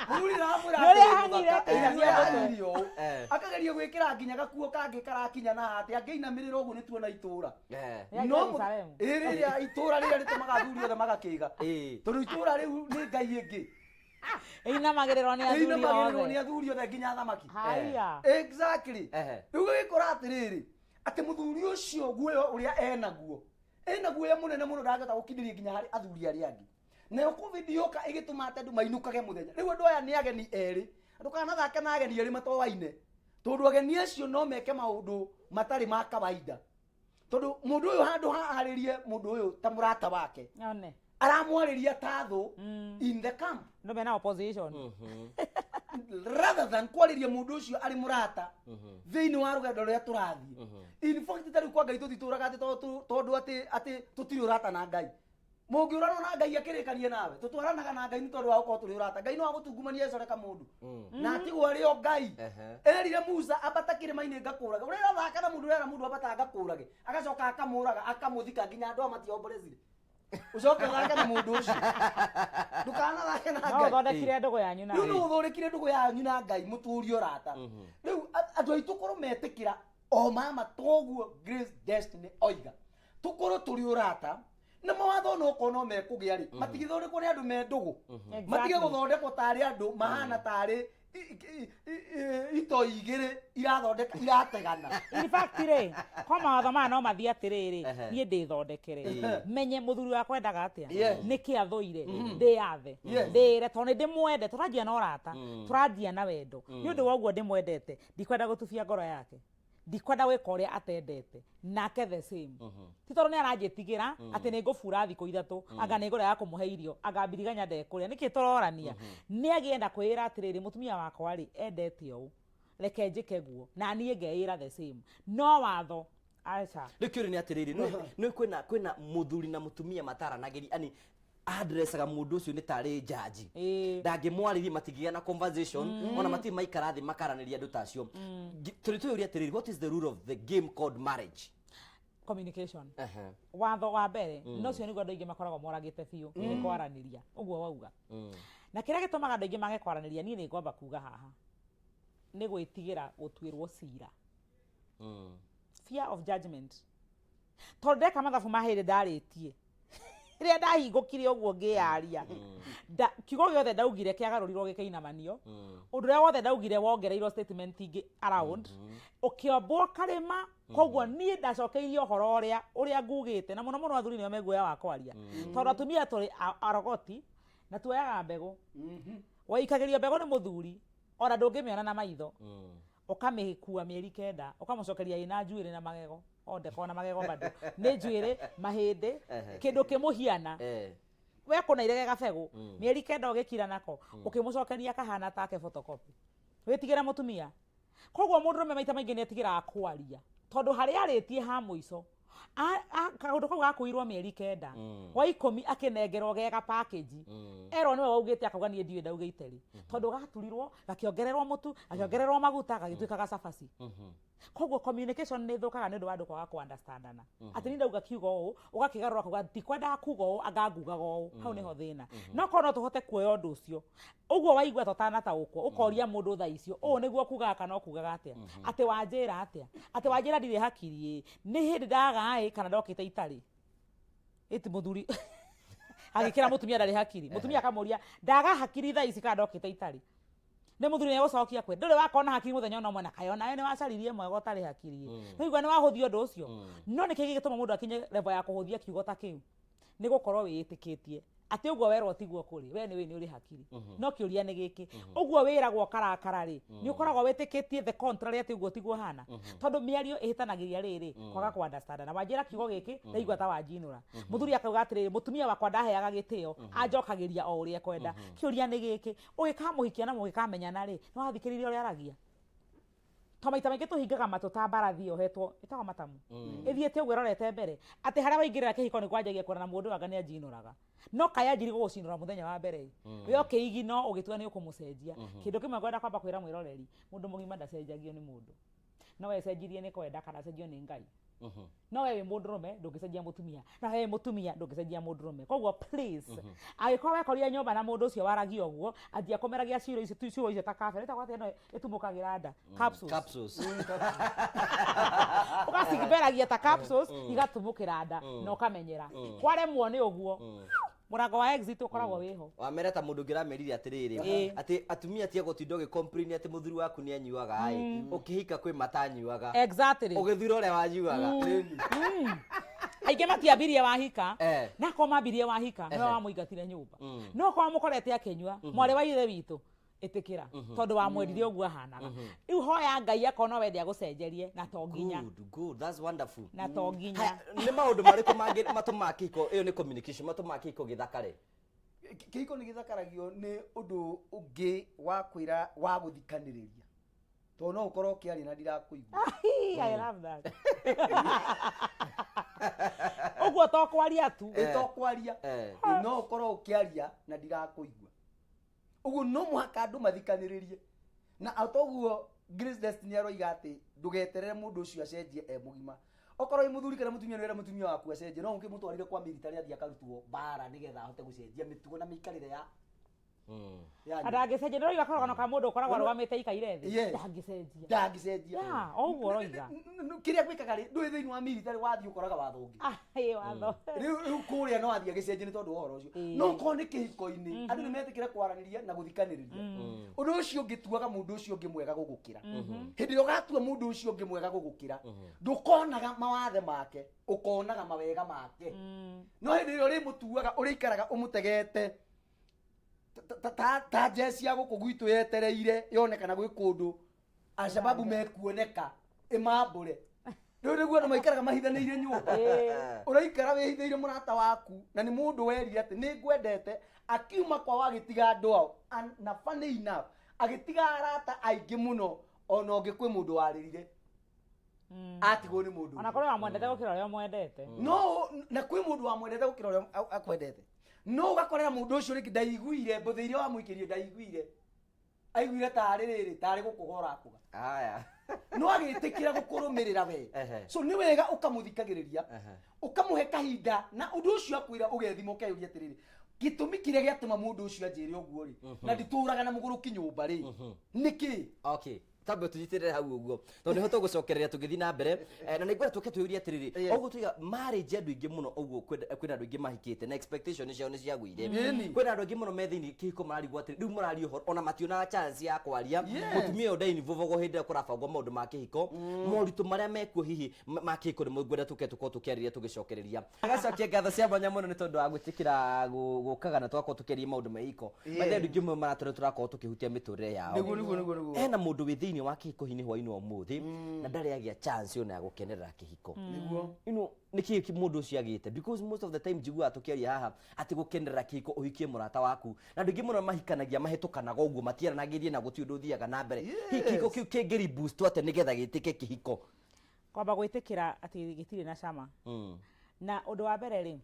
Mũthuri aramwĩra Nĩ ũrĩa atĩ wĩ ahanire, mũthaka. akĩinamia Nĩ ũrĩa mũtwe. ahanire ũũ. Akageria gwĩkĩra nginya gakuo kangĩ karakinya na atĩ angĩinamĩrĩra ũguo nĩ tuona itũra. Rĩa No Jerusalemu. Ĩ, rĩrĩa itũra rĩrĩa rĩtũmaga athuri othe magakĩga, tondũ itũra rĩu nĩ ngai ĩngĩ. Ĩinamagĩrĩrwo nĩ athuri Ĩinamagĩrĩrwo nĩ othe. Athuri othe nginya athamaki. Haya. Exactly. Rĩu gũgĩkora atĩrĩrĩ, atĩ mũthuri ũcio guoya ũrĩa enaguo, ena guoya mũnene mũno, ndangĩhota gũkindĩria nginya harĩ athuri arĩa angĩ. Nayo COVID yoka ĩgĩtũma atĩ andũ mainũkage mũthenya. Rĩu andũ aya nĩ ageni erĩ, ndũkanathake na ageni erĩ matoaine, tondũ ageni acio no meke maũndũ matarĩ ma kawaida, tondũ mũndũ ũyũ handũ ha arĩrie mũndũ ũyũ ta mũrata wake, Nyone. aramwarĩria ta thũ in the camp. Andũ mena opposition. Rather than kwarĩria mũndũ ũcio arĩ mũrata thĩinĩ wa rũgendo rũrĩa tũrathiĩ. In fact, ta rĩu kwa Ngai tũtitũraga atĩ tondũ atĩ tũtirĩ ũrata na Ngai. Mũngĩũranwo na Ngai akĩrĩkanie nawe, tũtwaranaga na Ngai nĩ tondũ wa gũkorwo tũrĩ ũrata. Ngai no agũtungumania ecoreka mũndũ na atigwo arĩ o Ngai. Erire Musa, "Ambata kĩrĩma-inĩ ngakũrage." Ũrĩa ũrathaka na mũndũ, ũrera mũndũ, "Ambata ngakũrage," agacoka akamũraga, akamũthika, nginya andũ aya matiomborezire. Ũcoke ũthake na mũndũ ũcio? Ndũkanathake na No Ngai. ũthondekire ndũgũ yanyu na Rĩu nĩ ũthũrĩkire ndũgũ yanyu na Ngai, mũtũrie ũrata. Rĩu andũ aitũ korwo metĩkĩra o mama toguo Grace Destiny oiga, tũkorwo tũrĩ ũrata na mawatho no okorwo no mekũgĩa rĩ, matigithondekwo nĩ andũ me ndũgũ, matige gũthondekwo tarĩ andũ mahana tarĩ Itoi igĩrĩ irathondeka, irategana. In fact rĩ, ko mawatho maya no mathiĩ atĩrĩrĩ, niĩ ndĩthondekere, menye mũthuri wakwa endaga atĩa, nĩkĩ athũire, ndĩyathe, ndĩĩre tondũ nĩ ndĩmwende. Tũranjia na ũrata, tũranjia na wendo. Nĩ ũndũ wa ũguo ndĩmwendete, ndikwenda gũtubia ngoro yake, ndikwenda gwĩka ũrĩa atendete. Nake the same. Ti tondũ nĩ aranjĩtigĩra atĩ nĩ ngũbura thikũ 3, anga nĩ ngũrega kũmũhe irio, anga mbiriganya ndekũrĩa. Nĩkĩ tũrorania? Nĩ agĩenda kwĩĩra atĩrĩrĩ, mũtumia wakwa rĩ, endete ũũ, reke njĩke guo, na niĩ ngeĩra the same. No watho aca. Rĩu kĩũria nĩ atĩrĩrĩ, nĩ kwĩna mũthuri na mũtumia mataranagĩria, ani addressaga mũndũ ũcio nĩ tarĩ jaji, ndangĩmwarĩria, matingĩgĩa na conversation, ona matirĩ maikara thĩ makaranĩria andũ ta acio. Tũrĩ twĩyũria atĩrĩrĩ, what is the rule of the game called marriage? Communication. Watho wa mbere no cio nĩguo andũ aingĩ makoragwo moragĩte biũ, nĩ kwaranĩria. Ũguo wauga, na kĩrĩa gĩtũmaga andũ aingĩ mage kwaranĩria, niĩ nĩ ngwamba kuga haha, nĩ gwĩtigĩra gũtuĩrwo cira, fear of judgment. Tondũ ndeka mathabu ma hĩndĩ ndarĩtie, rĩrĩa ndahingũkire ũguo ngĩyaria, kiugo gĩothe ndaugire kĩagarũrirwo gĩkĩinamanio. Ũndũ ũrĩa wothe ndaugire wongereirwo statement ingĩ around, ũkĩombwo karĩma. Koguo niĩ ndacokeirie ũhoro ũrĩa ũrĩa ngugĩte. Na mũno mũno athuri nĩo meguoya wa kwaria, tondũ atumia tũrĩ arogoti na tuoyaga mbegũ. Waikagĩrio mbegũ nĩ mũthuri, ona ndũngĩmĩona na maitho, ũkamĩkua mĩeri 9, ũkamũcokeria ĩna njuĩrĩ na magego. O ndekona magego bado nĩ njuĩrĩ, mahĩndĩ, kĩndũ kĩmũhiana. We kũnaire ge gabegũ, mĩeri 9 ũgĩkira nako, ũkĩmũcokeria kahana take photocopy. Wĩtigĩre mũtumia. Koguo mũndũrũme maita maingĩ nĩ etigĩraga kwaria, tondũ harĩa arĩtie ha mũico, kaũndũ kau gakuirwo mĩeri 9, wa 10 akĩnengerwo gega package, erwo nĩwe waugĩte, akauga niĩ ndiũĩ ndaugĩte rĩ, tondũ gaturirwo, gakĩongererwo mũtu, gakĩongererwo maguta, gagĩtuĩka gacabaci. Koguo communication nĩ ĩthũkaga nĩ ũndũ wa andũ kwaga kũ-understandana, atĩ niĩ ndauga kiugo ũũ, ũgakĩgarũra kuga ndikwendaga kuga ũũ, anga ngugaga ũũ. Hau nĩho thĩna. No korwo no tũhote kuoya ũndũ ũcio ũguo waigua tũtanataũkwo, ũkoria mũndũ thaa icio, ũũ nĩguo kugaga kana ũkugaga atĩa? Atĩ wanjĩra atĩa? Atĩ wanjĩra ndirĩ hakiri? Ĩ nĩ hĩndĩ ndaga ĩ kana ndokĩte itarĩ? Ĩti mũthuri agĩkĩra mũtumia ndarĩ hakiri, mũtumia akamũria, ndaga hakiri thaa ici kana ndokĩte itarĩ? Nĩ mũthuri nĩ egũcokia kwe, ndũrĩ wakona hakiri mũthenya ona ũmwe, na kaĩ onawe nĩ wacaririe mwega ũtarĩ hakiri. Nĩ igua nĩ wahũthia ũndũ ũcio. No nĩkĩ gĩgĩtũma mũndũ akinye level ya kũhũthia kiugo ta kĩu? Nĩ gũkorwo wĩĩtĩkĩtie atĩ ũguo werwo tiguo kũrĩ. We nĩ wĩ nĩ ũrĩ hakiri. No kĩũria nĩ gĩkĩ, ũguo wĩragwo karakara rĩ, nĩ ũkoragwo wĩtĩkĩtie the contrary, atĩ ũguo tiguo hana? Tondũ mĩario ĩhĩtanagĩria rĩrĩ kwaga kũ understand. Na wanjĩra kiugo gĩkĩ, ndaigua ta wanjinũra. Mũthuri akauga atĩrĩrĩ, mũtumia wakwa ndaheaga gĩtĩo, anjokagĩria o ũrĩa ekwenda. Kĩũria nĩ gĩkĩ, ũgĩkamũhikia na mũgĩkamenyana rĩ, nĩ wathikĩrĩria ũrĩa aragia? To maita maingĩ tũhingaga matũ ta mbarathi yohetwo ĩtagwo matamu, ĩthiĩte ũguo ĩrorete mbere, atĩ harĩa waingĩrĩra kĩhiko nĩ kwanjagia kuona na mũndũ anga nĩ anjinũraga. No kaĩ anjiri gũgũcinũra mũthenya wa mbere ĩ, we ũkĩigino ũgĩtua nĩ ũkũmũcenjia. Kĩndũ kĩmwe ngwenda kwamba kwĩra mwĩroreri, mũndũ mũgima ndacenjagio nĩ mũndũ. No wecenjirie nĩ kwenda kana acenjio nĩ Ngai. No we wĩ mũndũrũme ndũngĩcenjia mũtumia, na we wĩ mũtumia ndũngĩcenjia mũndũrũme. Koguo please, angĩkorwo wekorire nyũmba na mũndũ ũcio waragia ũguo, anjia kũmeragia ciuro icio, ciugo icio ta kabere ĩtagwo atĩa ĩno ĩtumũkagĩra nda? Capsules. Capsules. Ũgacimeragia ta capsules, igatumũkĩra nda na ũkamenyera. Kwaremwo nĩ ũguo, mũrango wa exit ũkoragwo wĩho. Wamera ta mũndũ ũngĩ ũramerire atĩrĩrĩ, atĩ atumia tia gũtinda ũgĩ-complain atĩ mũthuri waku nĩ anyuaga ĩ, ũkĩhika kwĩ matanyuaga, ũgĩthura ũrĩa wanyuaga. Aingĩ matiambirie wahika. Na korwo mambirie wahika, nĩwe wamũingatire nyũmba. No korwo mũkorete akĩnyua, mwarĩ wa ithe witũ, ĩtĩkĩra, tondũ wamwendire ũguo ahanaga. Rĩu hoya Ngai akorwo no wende agũcenjerie, na to nginya. Good, good, that's wonderful. Na to nginya. Haya, nĩ maũndũ marĩkũ mangĩ matũmaga kĩhiko, ĩyo nĩ communication, matũmaga kĩhiko gĩthakare? Kĩhiko nĩ gĩthakaragio nĩ ũndũ ũngĩ wa kwĩra wa gũthikanĩrĩria, tondũ no ũkorwo ũkĩaria na ndirakũigua. I love that. Ũguo to kwaria tu. Ĩ to kwaria. No ũkorwo ũkĩaria na ndirakũigua. Ũguo no mũhaka andũ mathikanĩrĩrie. Na toguo Grace Destiny aroiga atĩ ndũgeterere mũndũ ũcio acenjie e mũgima. Okorwo wĩ mũthuri kana mũtumia, nĩwĩra mũtumia waku acenjie, no ũkĩmũtwarire kwa military athiĩ akarutwo mbara nĩgetha ahote gũcenjia mĩtugo na mĩikarĩre ya Yanyu. Ndangĩcenjia, ndĩroiga karũgano ka mũndũ ũkoragwo arũgamĩte aikaire thĩ. Yes. Ndangĩcenjia. Ndangĩcenjia. Ya, o ũguo ũroiga. Kĩrĩa gwĩkaga rĩ, ndũĩ thĩinĩ wa military wathiĩ ũkoraga watho ũngĩ. Ah, ĩ watho. Rĩu kũrĩa no athiĩ agĩcenjia nĩ tondũ wa ũhoro ũcio. No korwo nĩ kĩhiko-inĩ, andũ nĩ metĩkĩra kwaranĩria na gũthikanĩrĩria. Ũndũ ũcio ũngĩ, tuaga mũndũ ũcio ũngĩ mwega gũgũkĩra. Hĩndĩ ĩrĩa ũgatua mũndũ ũcio ũngĩ mwega gũgũkĩra, ndũkonaga mawathe make, ũkonaga mawega make. No hĩndĩ ĩrĩa ũrĩmũtuaga, ũrĩikaraga ũmũtegete ta njeci ya gũkũ gwitũ yetereire yonekana gwĩ kũndũ Alshababu mekuoneka ĩmambũre. Rĩu nĩguo andũ maikaraga mahithanĩire nyũmba. Ũraikara wĩhithĩire mũrata waku, na nĩ mũndũ werire atĩ nĩ ngwendete, akiuma kwao agĩtiga andũ ao. Na funny enough, agĩtiga arata aingĩ mũno, ona ũngĩ kwĩ mũndũ warĩrire atigwo nĩ mũndũ Ona ũcio. kũrĩ wamwendete gũkĩra ũrĩa ũmwendete. No na kwĩ mũndũ wamwendete gũkĩra ũrĩa akwendete, no ũgakorera mũndũ ũcio rĩngĩ ndaiguire mbũthĩ iria wamũikĩrie, ndaiguire, aiguire tarĩ rĩrĩ tarĩ gũkũga ũrakũga. Aya. No agĩtĩkĩra gũkũrũmĩrĩra we. So nĩ wega ũkamũthikagĩrĩria, ũkamũhe kahinda, na ũndũ ũcio akwĩra ũgethima, ũkeyũria atĩrĩrĩ, gĩtũmi kĩrĩa gĩatũma mũndũ ũcio anjĩre ũguo rĩ, na nditũraga na mũgũrũki nyũmba rĩ, nĩkĩ? Okay, tambe tũnyitĩrĩre hau ũguo tondũ nĩho tũgũcokereria tũgĩthiĩ na mbere. Na nĩngwenda tũke twĩyũrie atĩrĩrĩ, ũguo tuiga marriage, andũ aingĩ mũno ũguo kwĩna andũ aingĩ mahikĩte na expectation ciao nĩ ciagũire. Kwĩna andũ aingĩ mũno me thĩinĩ kĩhiko mararigwo atĩrĩ, rĩu mũraria ũhoro ona mationaga chance ya kwaria. Mũtumia ũyũ ndainvolvagwo hĩndĩ ĩrĩa kũrabangwo maũndũ ma kĩhiko, moritũ marĩa mekuo hihi ma kĩhiko nĩmo ngwenda tũke tũkorwo tũkĩarĩria tũgĩcokereria. Agacokia ngatho cia mwanya mũno nĩ tondũ wa gwĩtĩkĩra gũkaga na tũgakorwo tũkĩaria maũndũ ma ihiko. Maithe andũ aingĩ mũno maratũra tũrakorwo tũkĩhutia mĩtũrĩre yao. Nĩguo, nĩguo, nĩguo, nĩguo. Hena mũndũ wĩ thĩinĩ wa kĩhiko hihi nĩ hwainĩ wa ũmũthĩ na ndarĩ agĩa chance ona ya gũkenerera kĩhiko. Nĩkĩ mũndũ ũcio agĩte? Because most of the time njiguaga tũkĩaria haha atĩ gũkenerera kĩhiko, ũhikie mũrata waku, na andũ aingĩ mũno mahikanagia mahĩtũkanaga ũguo, matiaranagĩrie na gũtirĩ ũndũ ũthiaga na mbere. Hihi kĩhiko kĩu kĩngĩ boost atĩa nĩgetha gĩtĩke kĩhiko? Kwamba gwĩtĩkĩra atĩ gĩtirĩ na cama. Na ũndũ wa mbere rĩ,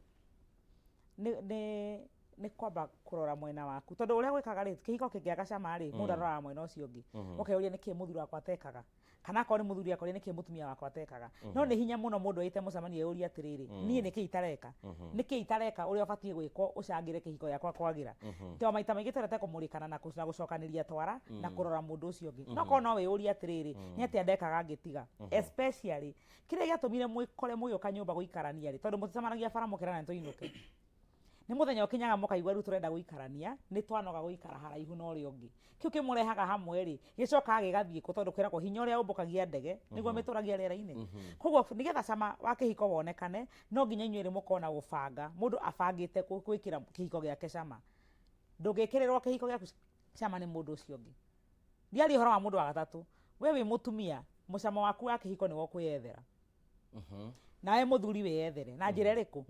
nĩ kwamba kũrora mwena waku, tondũ ũrĩa gwĩkaga rĩ, kĩhiko kĩngĩaga cama rĩ, mũndũ aroraga mwena ũcio ũngĩ, ũkeyũria nĩkĩ mũthuri wakwa atekaga, kana akorwo nĩ mũthuri akoria nĩkĩ mũtumia wakwa atekaga. No nĩ hinya mũno mũndũ ĩte mũcemanio eyũrie atĩrĩrĩ, niĩ nĩkĩ itareka, nĩkĩ itareka ũrĩa ũbatiĩ gwĩkwo ũcangĩre kĩhiko gĩakwa kwagĩra? To maita maingĩ twendete kũmũrĩkana na gũcokanĩria twara na kũrora mũndũ ũcio ũngĩ. No korwo no wĩyũrie atĩrĩrĩ, nĩ atĩa ndekaga ngĩtiga, especially kĩrĩa gĩatũmire mwĩkore mũgĩũka nyũmba gũikarania rĩ, tondũ mũticemanagia bara mũkerana nĩ tũinũke. Nĩ mũthenya ũkinyaga mũkaigua rĩu tũrenda gũikarania, nĩ twanoga gũikara haraihu na ũrĩa ũngĩ. Kĩu kĩmũrehaga hamwe rĩ, gĩcokaga gĩgathiĩ kũ? Tondũ kwĩragwo hinya ũrĩa ũmbũkagia ndege nĩguo mĩtũragia rĩera-inĩ. Koguo nĩgetha cama wa kĩhiko wonekane, no nginya inyuĩ erĩ mũkorwo na gũbanga, mũndũ abangĩte gwĩkĩra kĩhiko gĩake cama. Ndũngĩkĩrĩrwo kĩhiko gĩaku cama nĩ mũndũ ũcio ũngĩ. Ndiaria ũhoro wa mũndũ wa gatatũ. We wĩ mũtumia, mũcamo waku wa kĩhiko nĩwe ũkwĩyethera, nawe mũthuri wĩyethere. Na njĩra ĩrĩkũ?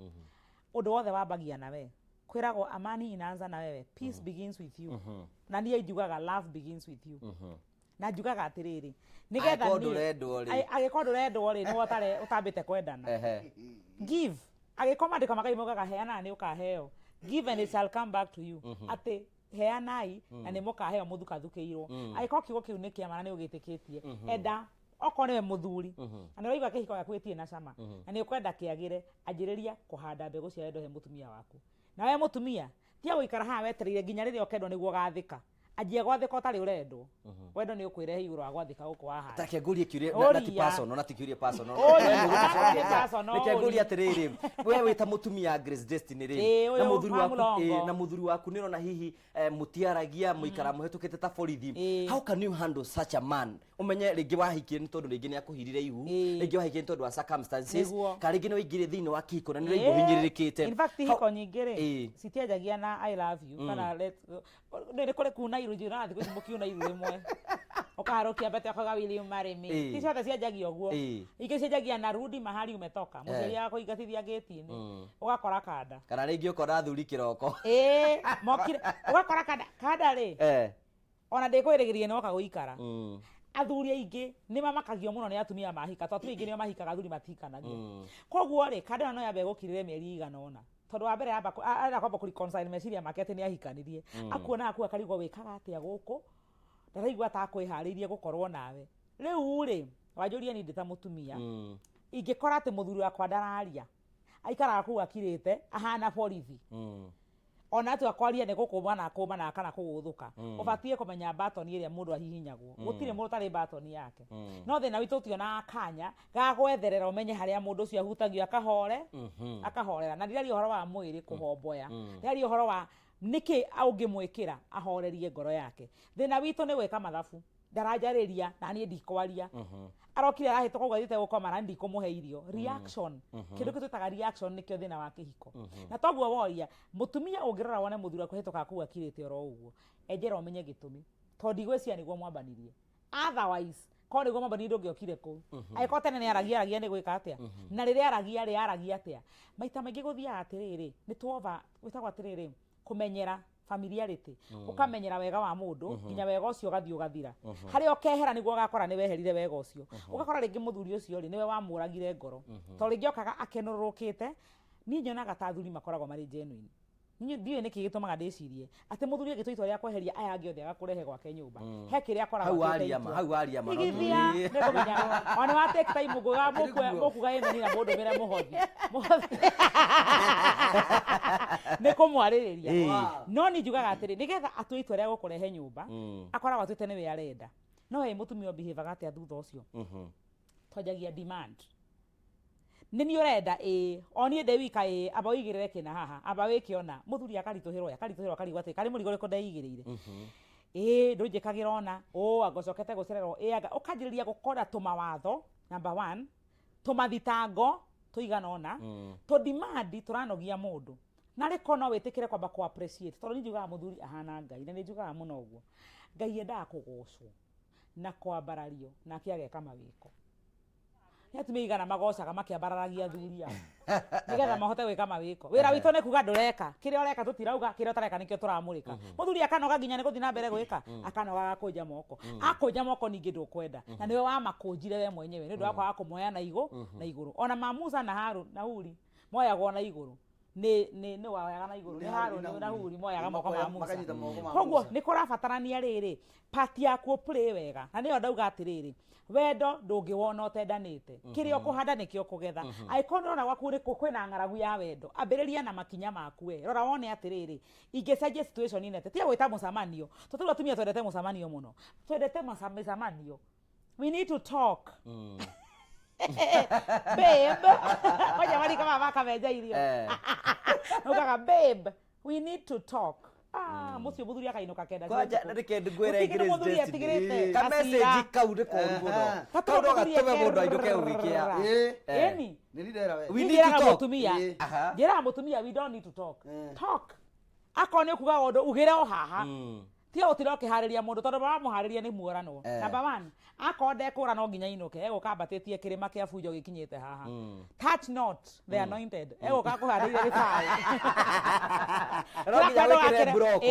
Ũndũ wothe wambagia nawe. Kwĩragwo amani inaanza na wewe, peace begins with you. Na niĩ njugaga love begins with you. Na njugaga atĩrĩrĩ, nĩgetha Angĩkorwo ndũrendwo rĩ. Angĩkorwo ndũrendwo rĩ, nĩwe ũtambĩte kwendana. Give. Angĩkorwo maandĩko ma Ngai maugaga heana na nĩ ũkaheo, give and it shall come back to you, atĩ heanai na nĩ mũkaheo mũthukathukĩirwo. Angĩkorwo kiugo kĩu nĩ kĩama na nĩ ũgĩtĩkĩtie, enda. Okorwo nĩwe mũthuri na nĩ ũraigua kĩhiko gĩaku gĩtirĩ na cama na nĩ ũkwenda kĩagĩre, anjĩrĩria kũhanda mbegũ cia wendo he mũtumia waku. Na we mũtumia, tiga gũikara haha wetereire nginya rĩrĩa ũkendwo nĩguo ũgathĩka. Anjia gwathĩka ũtarĩ ũrendwo. Wendo nĩ ũkwĩrehe igũrũ wa gwathĩka gũkũ wahanda. Take ngũrie kĩũria na ti Ũria. personal, na ti kĩũria personal. Ũria, nĩ personal, Reke ngũrie ũria. atĩrĩrĩ, we wĩ ta mũtumia Grace Destiny rĩ, Ĩĩ, na ũyũ mũthuri wa waku mũrongo. ĩĩ, na mũthuri waku nĩ ũrona hihi mũtiaragia, mũikara mũhĩtũkĩte ta borithi. How can you handle such a man? Ũmenye rĩngĩ wahikire nĩ tondũ rĩngĩ nĩ akũhirire ihu, rĩngĩ wahikire nĩ tondũ wa circumstances, kana rĩngĩ nĩ waingĩrire thĩinĩ wa kĩhiko na nĩ ũraigua ũhinyĩrĩrĩkĩte. In fact, hiko nyingĩ rĩ, citianjagia na "I love you" kana nĩ kũrĩ kuna iru njira thikũ ici, mũkiuna iru rĩmwe ũkaharũkia mbete ũkauga, "Will you marry me?" Ti ciothe cianjagia ũguo. Ingĩ cianjagia na "Rudi mahali umetoka." Mũciari akũingatithia gĩti-inĩ, ũgakora kanda. Kana rĩngĩ ũkona athuri kĩroko. Ĩĩ, mokire ũgakora kanda kanda rĩ, ona ndĩkwĩrĩgĩrĩrie nĩ woka gũikara. Athuri aingĩ nĩ mamakagio mũno nĩ atumia mahika, tondũ atumia aingĩ nĩo mahikaga, athuri matihikanagia. Koguo rĩ, kanda ĩno no yambe gũkirĩre mĩeri ĩigana ũna, tondũ wa mbere amba arenda kwamba kũ reconcile meciria make atĩ nĩ ahikanirie. Akuona aku akarigwo, wĩkaga atĩa gũkũ? Ndaraigua ta akwĩharĩirie gũkorwo nawe. Rĩu rĩ, wanjũria niĩ ndĩ ta mũtumia, ingĩkora atĩ mũthuri wakwa ndararia, aikaraga kũu akirĩte ahana borithi. Ona atua kwaria nĩ gũkũmana akũmana kana kũgũthũka, ũbatiĩ kũmenya button ĩrĩa mũndũ ahihinyagwo. Gũtirĩ mũndũ ũtarĩ button yake, no thĩna witũ tũtionaga kanya ga gwetherera ũmenye harĩa mũndũ ũcio ahutagio akahore akahorera. Na ndiraria ũhoro wa mwĩrĩ kũhomboya, ndiraria ũhoro wa nĩkĩ ũngĩmwĩkĩra ahorerie ngoro yake. Thĩna witũ nĩ gwĩka mathabu, ndaranjarĩria na niĩ ndikwaria, arokire arahĩtũka ũguo athiĩte gũkoma na niĩ ndikũmũhe irio. Reaction, kĩndũ kĩu twĩtaga reaction nĩkĩo thĩna wa kĩhiko. Na toguo woria mũtumia, ũngĩrora wone mũthuri waku ahĩtũkaga kũu akirĩte oro ũguo, enjera ũmenye gĩtũmi, tondũ ndigwĩciria nĩguo mwambanirie. Otherwise korwo nĩguo mwambanirie ndũngĩokire kũu. Angĩkorwo tene nĩ aragia aragia nĩ gwĩka atĩa, na rĩrĩa aragia rĩ aragia atĩa? Maita maingĩ gũthiaga atĩrĩrĩ, nĩ tuova gwĩtagwo atĩrĩrĩ, kũmenyera familiarity, ũkamenyera wega wa mũndũ nginya wega ũcio ũgathiĩ ũgathira. Harĩa ũkehera nĩguo ũgakora nĩ weherire wega ũcio. Ũgakora rĩngĩ mũthuri ũcio rĩ nĩwe wamũragire ngoro, tondũ rĩngĩ okaga akenũrũrũkĩte. Niĩ nyonaga ta athuri makoragwo marĩ genuine. Niĩ ndiũĩ nĩkĩ gĩtũmaga ndĩcirie atĩ mũthuri agĩtua itua rĩa kweheria aya angĩ othe agakũrehe gwake nyũmba, he kĩrĩa akoragwo Hau atuĩte waria ma, itua. hau waria ma, no Igithia nĩngũmenya ona wa take time nguga mũkuga ĩmeni na mũndũmĩre mũhothi mũhothi nĩ kũmwarĩrĩria. No niĩ njugaga atĩrĩ, nĩgetha atue itua rĩa gũkũrehe nyũmba, akoragwo atuĩte nĩwe arenda. No we mũtumia ũbehavega atĩa thutha ũcio? Twanjagia demand, nĩ niĩ ũrenda ĩĩ, o niĩ ndĩ wika ĩĩ, amba ũigĩrĩre kĩna haha, amba wĩke ona. Mũthuri akaritũhĩrwo, akaritũhĩrwo, akarigwo atĩ karĩ mũrigo ũrĩkũ ndeigĩrĩire. Ĩĩ, ndũnjĩkagĩra ona ũ anga ũcokete gũcererwo ĩĩ, anga ũkanjĩrĩria gũkora tũmawatho, number one, tũmathitango tũigana ũna, tũdimandi tũranogia mũndũ. Na rĩko no wĩtĩkĩre kwamba kũ appreciate, tondũ niĩ njugaga mũthuri ahana Ngai, na nĩ njugaga mũno ũguo, Ngai endaga kũgocwo na kwambarario nake ageka mawĩko. Nĩ atumia igana magocaga makĩambararagia athuri ao nĩgetha mahote gwĩka mawĩko. Wĩra witũ nĩ kuga ndũreka kĩrĩa ũreka, tũtirauga kĩrĩa ũtareka nĩkĩo tũramũrĩka. Mũthuri akanoga nginya nĩ gũthiĩ na mbere gwĩka, akanoga agakũnja moko, akũnja moko ningĩ ndũkwenda, na nĩwe wamakũnjire we mwenyewe nĩ ũndũ wa kwaga kũmoya na igũ na igũrũ. Ona ma Musa na Harũ na Huri moyagwo na igũrũ nĩ waoyaga na igũrũ nĩ Harũni na Huri moyaga moko ma Musa. Makanyita moko ma Koguo Musa. nĩ kũrabatarania rĩrĩ part yaku play wega, na nĩyo ndauga atĩrĩrĩ, wendo ndũngĩwona ũtendanĩte. Kĩrĩa ũkũhanda nĩkĩo ũkũgetha. Angĩkorwo nĩ ũrona gwaku nĩ kwĩna ng'aragu ya wendo, ambĩrĩria na makinya maku. We rora wone atĩrĩrĩ, ingĩcenjia situation inete tiga gwĩta mũcemanio, tondũ rĩu atumia twendete mũcemanio mũno, twendete mĩcemanio. We need to talk, babe. Kwanja marika maya makamenja irio. Ugaga, "Babe, we need to talk." Ah, mũciĩ mũthuri akainũka kenda cia Kwanja ũtukũ. reke ngwĩre Gũtirĩ Grace mũthuri Destiny. etigĩrĩte Ka message gacira. kau nĩ koru mũno. Gatirĩ Kau no mũthuri gatũme mũndũ ainũke gũgĩkĩa. Ĩni. Nĩ ndera we. We Niĩ need to njĩraga talk. mũtumia, njĩraga mũtumia, we don't need to talk. Talk, akorwo nĩ ũkugaga ũndũ ugĩre o haha, tiga gũtinda ũkĩharĩria mũndũ, tondũ wamũharĩria nĩ muoranwo. Number one, akorwo ndekũra no nginya inũke, egũka ambatĩtie kĩrĩma kĩa bunjo gĩkinyĩte haha. Touch not the anointed. Egũka kũharĩria gĩbaũ. No nginya wĩkĩre mburoko.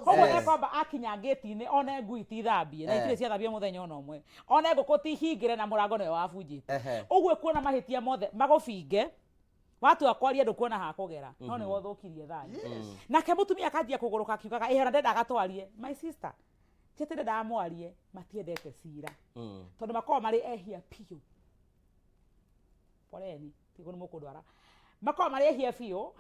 Koguo ekwamba akinya ngĩti-inĩ one ngui ti thambie na itirĩ ciathambio mũthenya ona ũmwe, one ngũkũ ti hingĩre na mũrango nĩwe wabunjĩte. Ũguo ekuona mahĩtia mothe magũbinge, watua kwaria ndũkuona hakũgera, no nĩwe ũthũkirie thayũ. Nake mũtumia akanjia kũgũrũka akiugaga ĩhera ndendaga twarie. My sister, ti atĩ ndendaga mwarie, matiendete cira tondũ makoragwo marĩ ehia biũ. Poleni, tiguo nĩ mũkũndwara, makoragwo marĩ ehia biũ.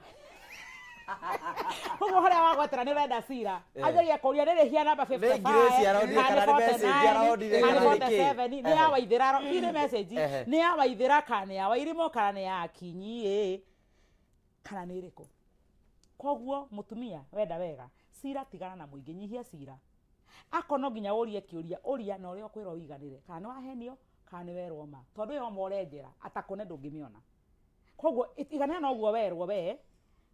Koguo harĩa wagwetera nĩ ũrenda cira, anjagia kũria nĩ rĩhia namba Nĩ 55 Grace aronire kana kana nĩ nĩ message 49 aronire kana nĩ kana nĩ kĩ? 47, nĩ ya Waithĩra, ti nĩ message, nĩ ya Waithĩra kana nĩ ya Wairimũ kana nĩ ya Akinyi ĩ kana nĩ ĩrĩkũ. Koguo mũtumia wenda wega cira, tigana na mũingĩ, nyihia cira. Akorwo no nginya ũrie kĩũria, ũria na ũrĩa ũkwĩrwo ũiganĩre, kana nĩ wahenio kana nĩ werwo ma, tondũ ĩyo ma ũrenjera atakũne ndũngĩmĩona. Koguo iganĩra na ũguo werwo, we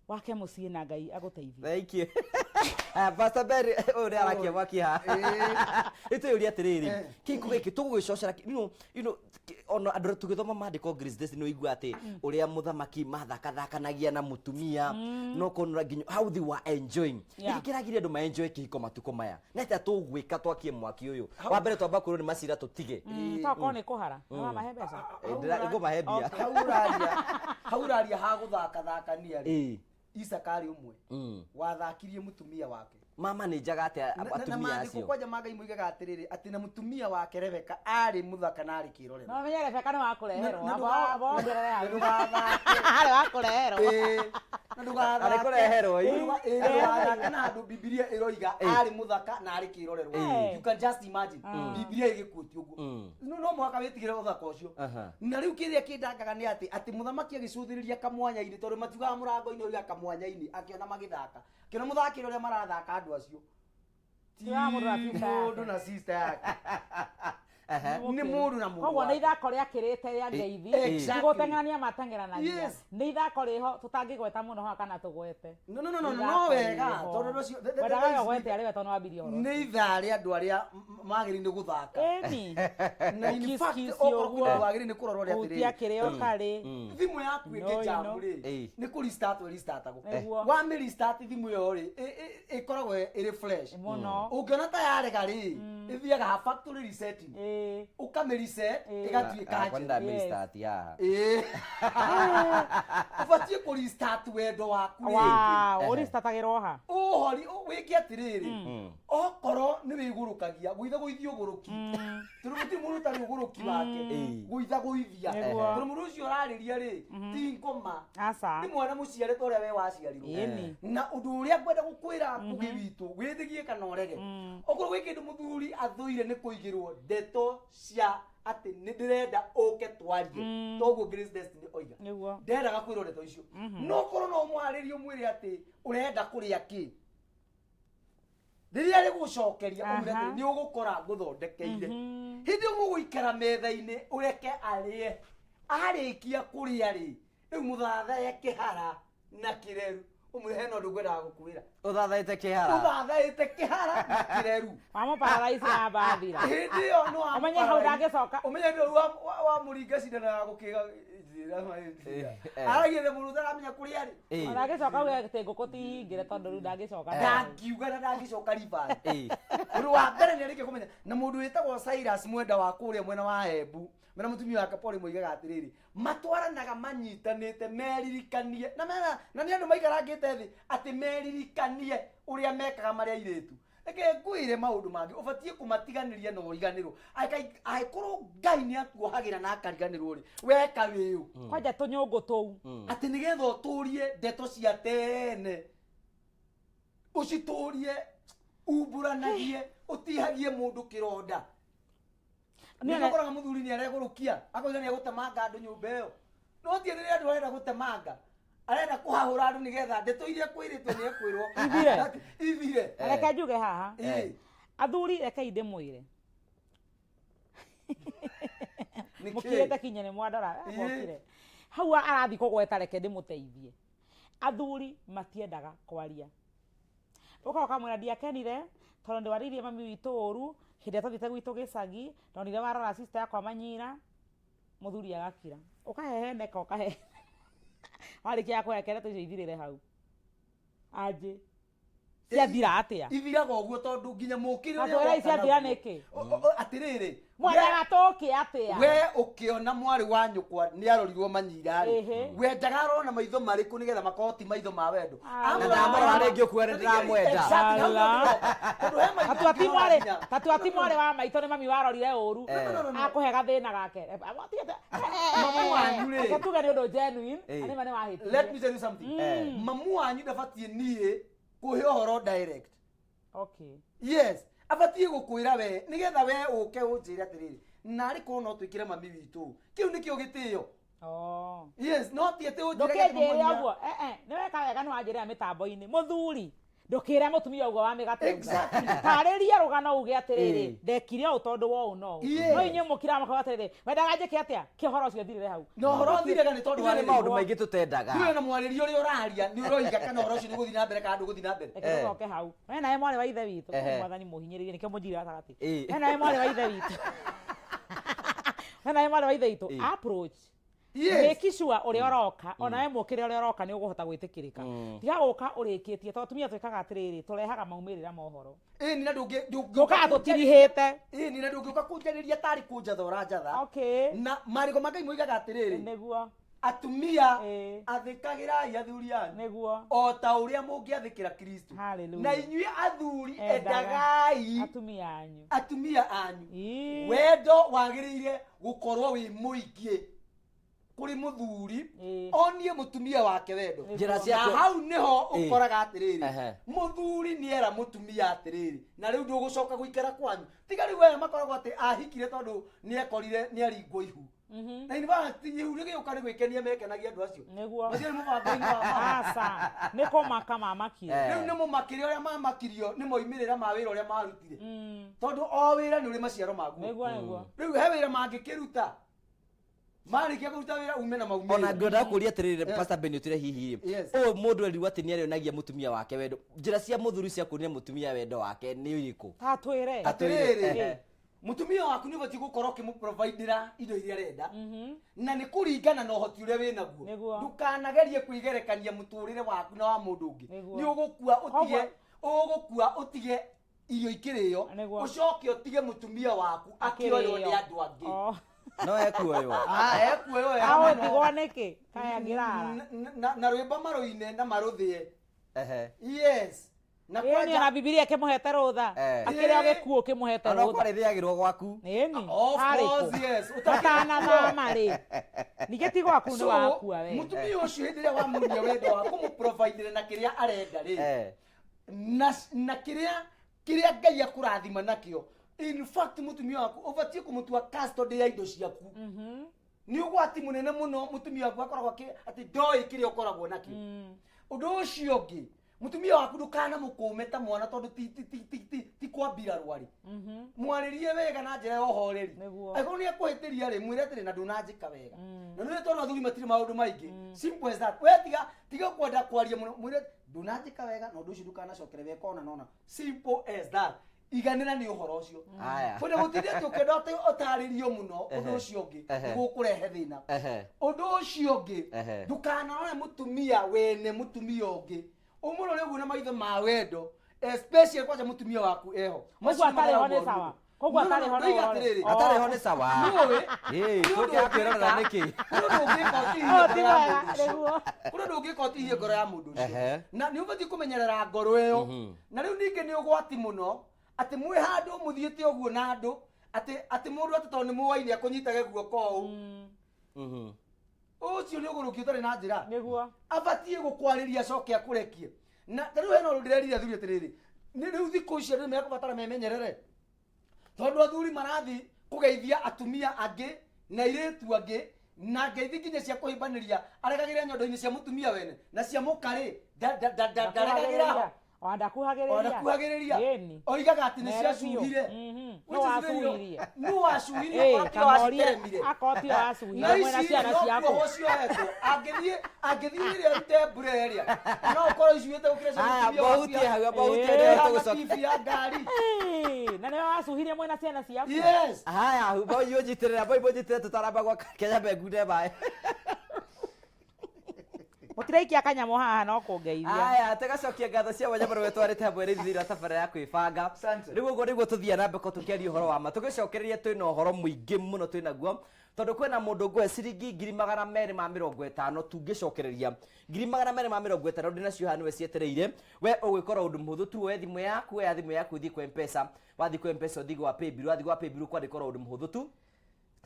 wake mũciĩ na Ngai agũteithie. Thank you. Pastor Ben, ũyũ nĩ arakia mwaki haha. Nĩ twĩyũria atĩrĩrĩ, kĩhiko gĩkĩ tũgũgĩcocera ona andũ tũgĩthoma maandĩko, Grace Destiny, ũigua atĩ ũrĩa mũthamaki mathakathakanagia na mũtumia no konora nginya how they were enjoying. Nĩkĩ kĩragiria andũ ma-enjoy kĩhiko matukũ maya? Nĩ atĩa tũgwĩka twakie mwaki ũyũ? Wa mbere twamba kwĩrwo nĩ macira tũtige. Tokorwo nĩ kũhara nĩ wamahe mbeca. Ngũmahe mbia. Hau ũraria ha gũthakathakania rĩ, Isaka arĩ ũmwe wathakirie mũtumia wake. Mamanĩnjaga atĩa Na atumia maandĩko acio? Kwanja ma Ngai moigaga atĩrĩrĩ, atĩ na mũtumia wake Rebeka arĩ mũthaka na arĩ kĩrorerwa. No menye Rebeka nĩ wakũreherwo. Na Amba wongerere na hau. ndũgathake. Arĩ wakũreherwo. Ĩĩ, na ndũgathake. Arĩ kũreherwo, ĩ. Ĩĩ, na ndũgathake na handũ Bibilia ĩroiga arĩ mũthaka na arĩ kĩrorerwa. Ĩĩ. You can just imagine Bibilia ĩgĩkuĩtie ũguo. No mũhaka wĩtigĩre ũthaka ũcio. Na rĩu kĩrĩa kĩndangaga nĩ atĩ mũthamaki agĩcũthĩrĩria kamwanya-inĩ, tondũ matiugaga mũrango-inĩ, oigaga kamwanya-inĩ, akĩona magĩthaka, akĩona mũthakĩre ũrĩa marathaka andũ acio. Ti wa mũndũ na Ti sister yake. mũndũ na sister yake. Nĩ mũndũ na mũndũ Koguo nĩ wake. ithako rĩakĩrĩte rĩa ngeithi. Exactly. Gũteng'erania mateng'eranagia. Yes. Nĩ ithako rĩho tũtangĩgweta mũno haha kana tũgwete. No, no wega, tondũ ũndũ ũcio Wendaga we ũgwete arĩ we tondũ nĩwambirie ũhoro. Nĩ ithaa rĩa andũ arĩa magĩrĩire nĩ gũthaka. Ĩni. Na in Kiss, fact, kiss okorwo ũguo. kwĩna andũ wagĩrĩire nĩ kũrorwo rĩ Hutia atĩrĩrĩ, kĩrĩa ũtarĩ. Thimũ yaku No, ĩngĩjamu ino. rĩ, nĩ kũ restart ĩrestartagwo. Nĩguo. Wamĩ restart thimũ ĩyo rĩ, ĩkoragwo ĩrĩ fresh. Mũno. Ũngĩona ta yarega rĩ, ĩthiaga ha factory resetting. Ũkamĩ reset ĩgatuĩka Akwa njerũ. ndamĩrestart haha. Ĩĩ. Ũbatiĩ kũ restart wendo waku rĩngĩ. Wow, ũristatagĩrwo ha? Ũhori wĩke atĩrĩrĩ, okorwo nĩ wĩgũrũkagia, gũithagũithia ũgũrũki, tondũ gũtirĩ mũndũ ũtarĩ ũgũrũki wake. Gũithagũithia. Nĩguo. Tondũ mũndũ ũcio ũrarĩria rĩ, ti ngoma, Aca. nĩ mwana mũciare ta ũrĩa we waciarirwo. Ĩni. Na ũndũ ũrĩa ngwenda gũkwĩra, ngũgĩ witũ, wĩthigie kana ũrege, okorwo gwĩ kĩndũ mũthuri athũire nĩ kũigĩrwo ndeto cia atĩ nĩ ndĩrenda ũke twarie, toguo Grace Destiny oiga. Nĩguo. Ndendaga kwĩrwo ndeto icio. No korwo no ũmwarĩrie, ũmwĩre atĩ ũrenda kũrĩa kĩ, rĩrĩa rĩgũcokeria, ũmwĩre atĩ nĩ ũgũkora ngũthondekeire. Hĩndĩ ĩyo mũgũikara metha-inĩ, ũreke arĩe. Arĩkia kũrĩa rĩ, rĩu mũthathaye kĩhara na kĩreru, ũmwĩre hena ũndũ ngwendaga gũkwĩra. Ũthathaĩte kĩhara. Ũthathaĩte kĩhara na kĩreru. Wamũpararaisi yamba thira. Hĩndĩ ĩyo nĩ wa Ũmenye hau ndangĩcoka. Ũmenye nĩ wamũringa cindano ya gũkĩga. Aragia na mũndũ ũtaramenya kũrĩa arĩ. Ndangĩcoka uge atĩ ngũkũ ti hingĩre, tondũ rĩu ndangĩcoka. Ndangiuga na ndangĩcoka ribari. Ũndũ wa mbere nĩ arĩkia kũmenya na mũndũ wĩtagwo Cyrus Mwenda wa kũrĩa mwena wa Embu mena mũtumia wake Paul, moigaga atĩrĩrĩ, matwaranaga manyitanĩte meririkanie na mena na nĩ andũ maikarangĩte thĩ atĩ meririkanie ũrĩa mekaga marĩ airĩtu. Reke ngwĩre, maũndũ mangĩ ũbatiĩ kũmatiganĩria na ũriganĩrwo. Angĩkorwo Ngai nĩ akuohagĩra na akariganĩrwo rĩ, weka wĩũ Kwanja tũnyũngũ tũu. Atĩ nĩgetha ũtũrie ndeto cia tene, ũcitũrie, umbũranagie, ũtihagie mũndũ kĩronda. Nĩ Nĩ ũkoraga mũthuri nĩ aregũrũkia, akoiga nĩ egũtemanga andũ nyũmba ĩyo, no ti atĩ nĩ andũ arenda gũtemanga, arenda kũhahũra andũ nĩgetha ndeto iria kwĩrĩtwo nĩ ekwĩrwo Ithire. Ithire. Reke njuge haha. Athuri, rekei ndĩmwĩre. Nĩkĩ? Mũkirĩte kinya nĩ mwandora. Mokire hau arathiĩ kũgweta, reke ndĩmũteithie. Athuri matiendaga kwaria. Ũka ũkamwĩra, "Ndiakenire tondũ ndwarĩirie mami witũ ũru hĩndĩ ĩrĩa twathiĩte gwitũ gĩcagi, ndonire warora sister yakwa manyira." Mũthuri agakira, ũkaheheneka, ũkahe warĩkia kũhekera ndeto icio ithirĩre hau. Anjĩ ciathira atĩa? Ithiraga ũguo tondũ nginya mũkĩrĩ ũrĩa Atwĩra woka ciathira naguo. nĩkĩ? Atĩrĩrĩ, Mwendaga tũke atĩa? We ũkĩona mwarĩ wa nyũkwa nĩ arorirwo manyira rĩ, wendaga arona maitho marĩkũ nĩgetha makorwo ti maitho ma wendo? Ah. Na ndamũrora rĩngĩ ũkuga nĩ ndĩramwenda. Exactly, hau Ala. nĩho ndĩroka. Tondũ he maitho Tatua ti ũngĩrora mwarĩ, nginya tatua ti mwarĩ wa maitũ, nĩ mami warorire ũru. No, no, no, no. Akũhe gathĩna gake. Mamu wanyu rĩ. Reke tuge nĩ ũndũ genuine. Nĩ ma nĩ wahĩtirie. Let me tell you something. Mamu wanyu ndabatiĩ niĩ kũhe ũhoro direct. Yes, abatiĩ gũkwĩra we nĩgetha we ũke ũnjĩre atĩrĩrĩ, narĩ korwo no twĩkĩre mami witũ. Kĩu nĩkĩo gĩtĩo. Oh. Yes, no ti atĩ ũnjĩre Ndũkĩnjĩre gĩtĩo. ũguo. Nĩ weka wega nĩ wanjĩrĩra mĩtambo-inĩ. Mũthuri, ndũkĩre mũtumia ũguo wa mĩgate. Exactly. Tarĩria rũgano, uge atĩrĩrĩ, ndekire ũũ tondũ wa ũũ no ũũ. No inyuĩ mũkiraga mũkauga atĩrĩrĩ, "Wendaga njĩke atĩa?" Kĩ ũhoro ũcio ũthirĩre hau. Na ũhoro ũthirĩga nĩ tondũ Ithuĩ wa nĩ rĩrĩ. maũndũ maingĩ tũtendaga. Ndũĩ na mwarĩrio ũrĩa ũraria nĩ ũroiga kana ũhoro ũcio nĩ ũgũthiĩ na mbere kana ndũgũthiĩ na mbere. Reke tũcoke hau. We nawe mwarĩ wa ithe witũ, mwathani mũhinyĩrĩrie, nĩkĩo mũnjire gatagatĩ. We nawe mwarĩ wa ithe witũ, we nawe mwarĩ wa ithe witũ, approach, make sure ũrĩa ũroka, onawe mũkĩre ũrĩa ũroka nĩ ũgũhota gwĩtĩkĩrĩka. Tiga gũka ũrĩkĩtie, tondũ atumia twĩkaga atĩrĩrĩ, tũrehaga maumĩrĩra ma ũhoro. Ĩni, na ndũngĩ Tũkaga tũtirihĩte. Ĩni, na ndũngĩũka kũnjarĩria tarĩ kũnjatha ũranjatha. Na marĩgo ma Ngai moigaga atĩrĩrĩ, Nĩguo. Atumia, Ĩĩ. athĩkagĩrai athuri anyu Nĩguo. o ta ũrĩa mũngĩathĩkĩra Kristo. Hallelujah. Na inyuĩ athuri, Endaga endagai atumia anyu. atumia anyu. Ĩĩ. Wendo wagĩrĩire gũkorwo wĩ mũingĩ kũrĩ mũthuri, onie mũtumia wake wendo. Njĩra Na ciake. hau nĩho ũkoraga atĩrĩrĩ, mũthuri nĩera mũtumia atĩrĩrĩ, na rĩu ndũgũcoka gũikara kwanyu, tiga rĩu aya makoragwo atĩ ahikire tondũ nĩekorire nĩaringwo ihu. Na in fact ihu rĩgĩũka nĩ gwĩkenia mekenagia andũ acio. Matiarĩ mũbango-inĩ wa mama. Aca, nĩ kũmaka mamakire. Rĩu nĩ mũmakĩre ũrĩa mamakirio nĩ moimĩrĩra ma wĩra ũrĩa marutire, tondũ o wĩra nĩ ũrĩ maciaro maguo. Nĩguo. Rĩu he wĩra mangĩkĩruta, marĩkia kũruta wĩra ume na Ona maumĩrĩra. ngĩenda kũria atĩrĩrĩ, Pastor Ben, ũtire hihi rĩ, ũyũ mũndũ erirwo atĩ nĩ arĩonagia mũtumia wake wendo, njĩra cia mũthuri cia kuonia mũtumia wendo wake nĩ irĩkũ? Tatwĩre. Atĩrĩrĩ, mũtumia waku nĩ ũbatiĩ gũkorwo ũkĩmũprovidĩra indo iria arenda, na nĩ kũringana na ũhoti ũrĩa wĩ naguo. Ndũkanagerie kwĩgerekania mũtũrĩre waku na wa mũndũ ũngĩ. Nĩ ũgũkua ũtige, ũgũkua ũtige irio ikĩrĩo, ũcoke ũtige mũtumia waku akĩoywo nĩ Akĩrĩo. andũ angĩ. Oh. No ekuoywo. Ah, ekuoywo wega mũno. Agũtigwo nĩkĩ kaĩ angĩrara? Na rwĩmbo marũine na marũthĩe. Yes, na Ĩni, kwanja ona Bibilia ĩkĩmũhete rũtha. Akĩrĩ o gĩkuũ kĩmũhete Ona rũtha. kwarĩthĩagĩrwo gwaku. Ĩni. Of Harĩ course, kũ? yes. Matanathama rĩ, ningĩ ti gwaku nĩ So, wakua we. mũtumia ũcio hĩndĩ ĩrĩa wamunia wendo wa kũmũprovidĩra na kĩrĩa arenda rĩ, na kĩrĩa Ngai akũrathima nakĩo, in fact mũtumia waku ũbatiĩ kũmũtua custody ya indo ciaku. Nĩ ũgwati mũnene mũno mũtumia waku akoragwo atĩ ndoĩ kĩrĩa ũkoragwo nakĩo. Ũndũ ũcio ũngĩ, mũtumia waku ndũkanamũkũme ta mwana, tondũ ti kwambira rwari. Mwarĩrie wega na njĩra ya ũhoreri. Angĩkorwo nĩ akũhĩtĩria rĩ, mwĩre atĩrĩ, na ndũnanjĩka wega. Na nĩ tondũ athuri matirĩ maũndũ maingĩ, simple as that. We tiga kwenda kwaria mũno, mwĩre ndũnanjĩka wega na ũndũ ũcio ndũkanacokere weka ona nona. Simple as that. Iganĩra nĩ ũhoro ũcio. Aya. Kwenda gũtinda atĩ ũkĩenda atĩ ũtarĩrio mũno ũndũ ũcio ũngĩ, nĩgũkũrehe thĩna. Ũndũ ũcio ũngĩ, ndũkanarore mũtumia wene mũtumia ũngĩ ũmũrore ũguo na maitho ma wendo, especially kwanja mũtumia waku eho. Koguo atarĩ ho nĩ sawa. Koguo atarĩ ho no Ndoiga ũrore. atĩrĩrĩ, Atarĩ ho nĩ sawa. Nĩũĩ, Ĩĩ, nĩ ũndũ tũke kwĩrorera ũngĩka- nĩkĩ? nĩ ũndũ ũngĩka ũtihie Oh, ngoro ti ya wega, mũndũ ũcio. nĩguo. Kũrĩ ũndũ ũngĩka ũtihie ngoro ya mũndũ ũcio. Na nĩ ũbatiĩ kũmenyerera ngoro ĩyo. Na rĩu ningĩ nĩ ũgwati mũno atĩ mwĩ handũ mũthiĩte ũguo na andũ atĩ mũndũ atĩ tondũ nĩ mũwaine akũnyitage guoko ũũ. Ũcio nĩ ũgũrũki ũtarĩ na njĩra. Abatiĩ gũkwarĩria acoke akũrekie. Na ta rĩu hena ũndũ ndĩrerire athuri atĩrĩrĩ, nĩ rĩu thikũ ici andũ nĩ mekũbatara memenyerere, tondũ athuri marathiĩ kũgeithia atumia angĩ na airĩtu angĩ na ngeithi nginya cia kũhĩmbanĩria, aregagĩra nyondo-inĩ cia mũtumia wene na cia mũkarĩ ndaregagĩra ho. Ona ndakuhagĩrĩria. Ona ndakuhagĩrĩria. Ĩni. Oigaga atĩ nĩ Mere biũ. ciacuhire. Nũ wacuhirie? Nũ wacuhirie? Ĩĩ, Akorwo tiwe kana ũrie waciteremire. akorwo tiwe wacuhirie Na mwena ici ciana no ciaku. kuohwo ciohetwo, angĩthiĩ rĩrĩa arute mbura ĩrĩa no ũkorwo icuĩte gũkĩra cia Aya, mũtumia waku. mbahutie hau, mbahutie Ĩĩ. nĩho tũgũcoka. TV ya ngari. Ĩĩ, na nĩwe wacuhirie mwena ciana ciaku. Yes. Haya, mbau ũnjitĩrĩra, mbau ũnjitĩrĩra tũtaramba gwa Kenya mbengunde maĩ. Mũtiraikia kanyamũ haha no kũngeithia. Aya, tũgacokia ngatho cia mwanya mũno wetwarĩte hamwe rĩu thĩinĩ wa tabarĩra ya kwĩbanga. Asante. Rĩu ũguo nĩguo tũthiaga na mbere tũkĩaria ũhoro wa ma, tũgĩcokereria twĩna ũhoro mũingĩ mũno twĩnaguo, tondũ kwĩna mũndũ ngũhe ciringi 250,000. Tungĩcokereria 250,000 ndĩnacio haha nĩwe cietereire. We ũgwĩkora ũndũ mũhũthũ tu, woe thimũ yaku, oya thimũ yaku ũthiĩ kwa Mpesa. Wathiĩ kwa Mpesa ũthiĩ gwa Paybill, wathiĩ gwa Paybill kwandĩka ũndũ mũhũthũ tu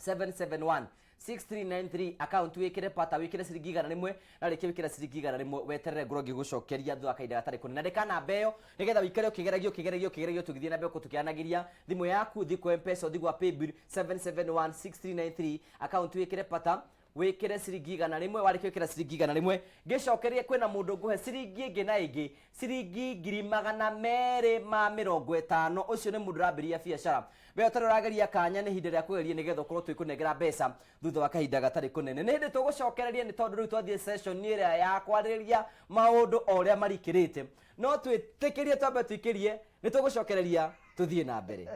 771 6393, account wikire pata, wikire ciringi 100, na rĩkia wikire ciringi 100, weterere ngorwo ngĩgũcokeria thutha wa kahinda gatarĩ kũnene. Andĩka namba ĩyo nĩgetha wĩikare ũkĩgeragio ũkĩgeragio ũkĩgeragio tũgĩthiĩ na mbere kũ tũkĩanagĩria. Thimũ yaku, thiĩ kwa Mpesa, ũthiĩ gwa Paybill 771 6393, account wikire pata, wikire ciringi 100. Warĩkia wikira ciringi 100, ngĩcokerie kwĩna mũndũ ngũhe ciringi ĩngĩ na ĩngĩ, ciringi 250,000. Ũcio nĩ mũndũ ũrambĩrĩria biacara. We ũtarĩ ũrageria kanya, nĩ ihinda rĩa kũgeria nĩgetha ũkorwo twĩkũnengera mbeca thutha wa kahinda gatarĩ kũnene. Nĩ hĩndĩ tũgũcokereria, nĩ tondũ rĩu twathiĩ session ĩrĩa ya kwarĩrĩria maũndũ o ũrĩa marikĩrĩte. No twĩtĩkĩrie twambe tũikĩrie, nĩ tũgũcokereria tũthiĩ na mbere.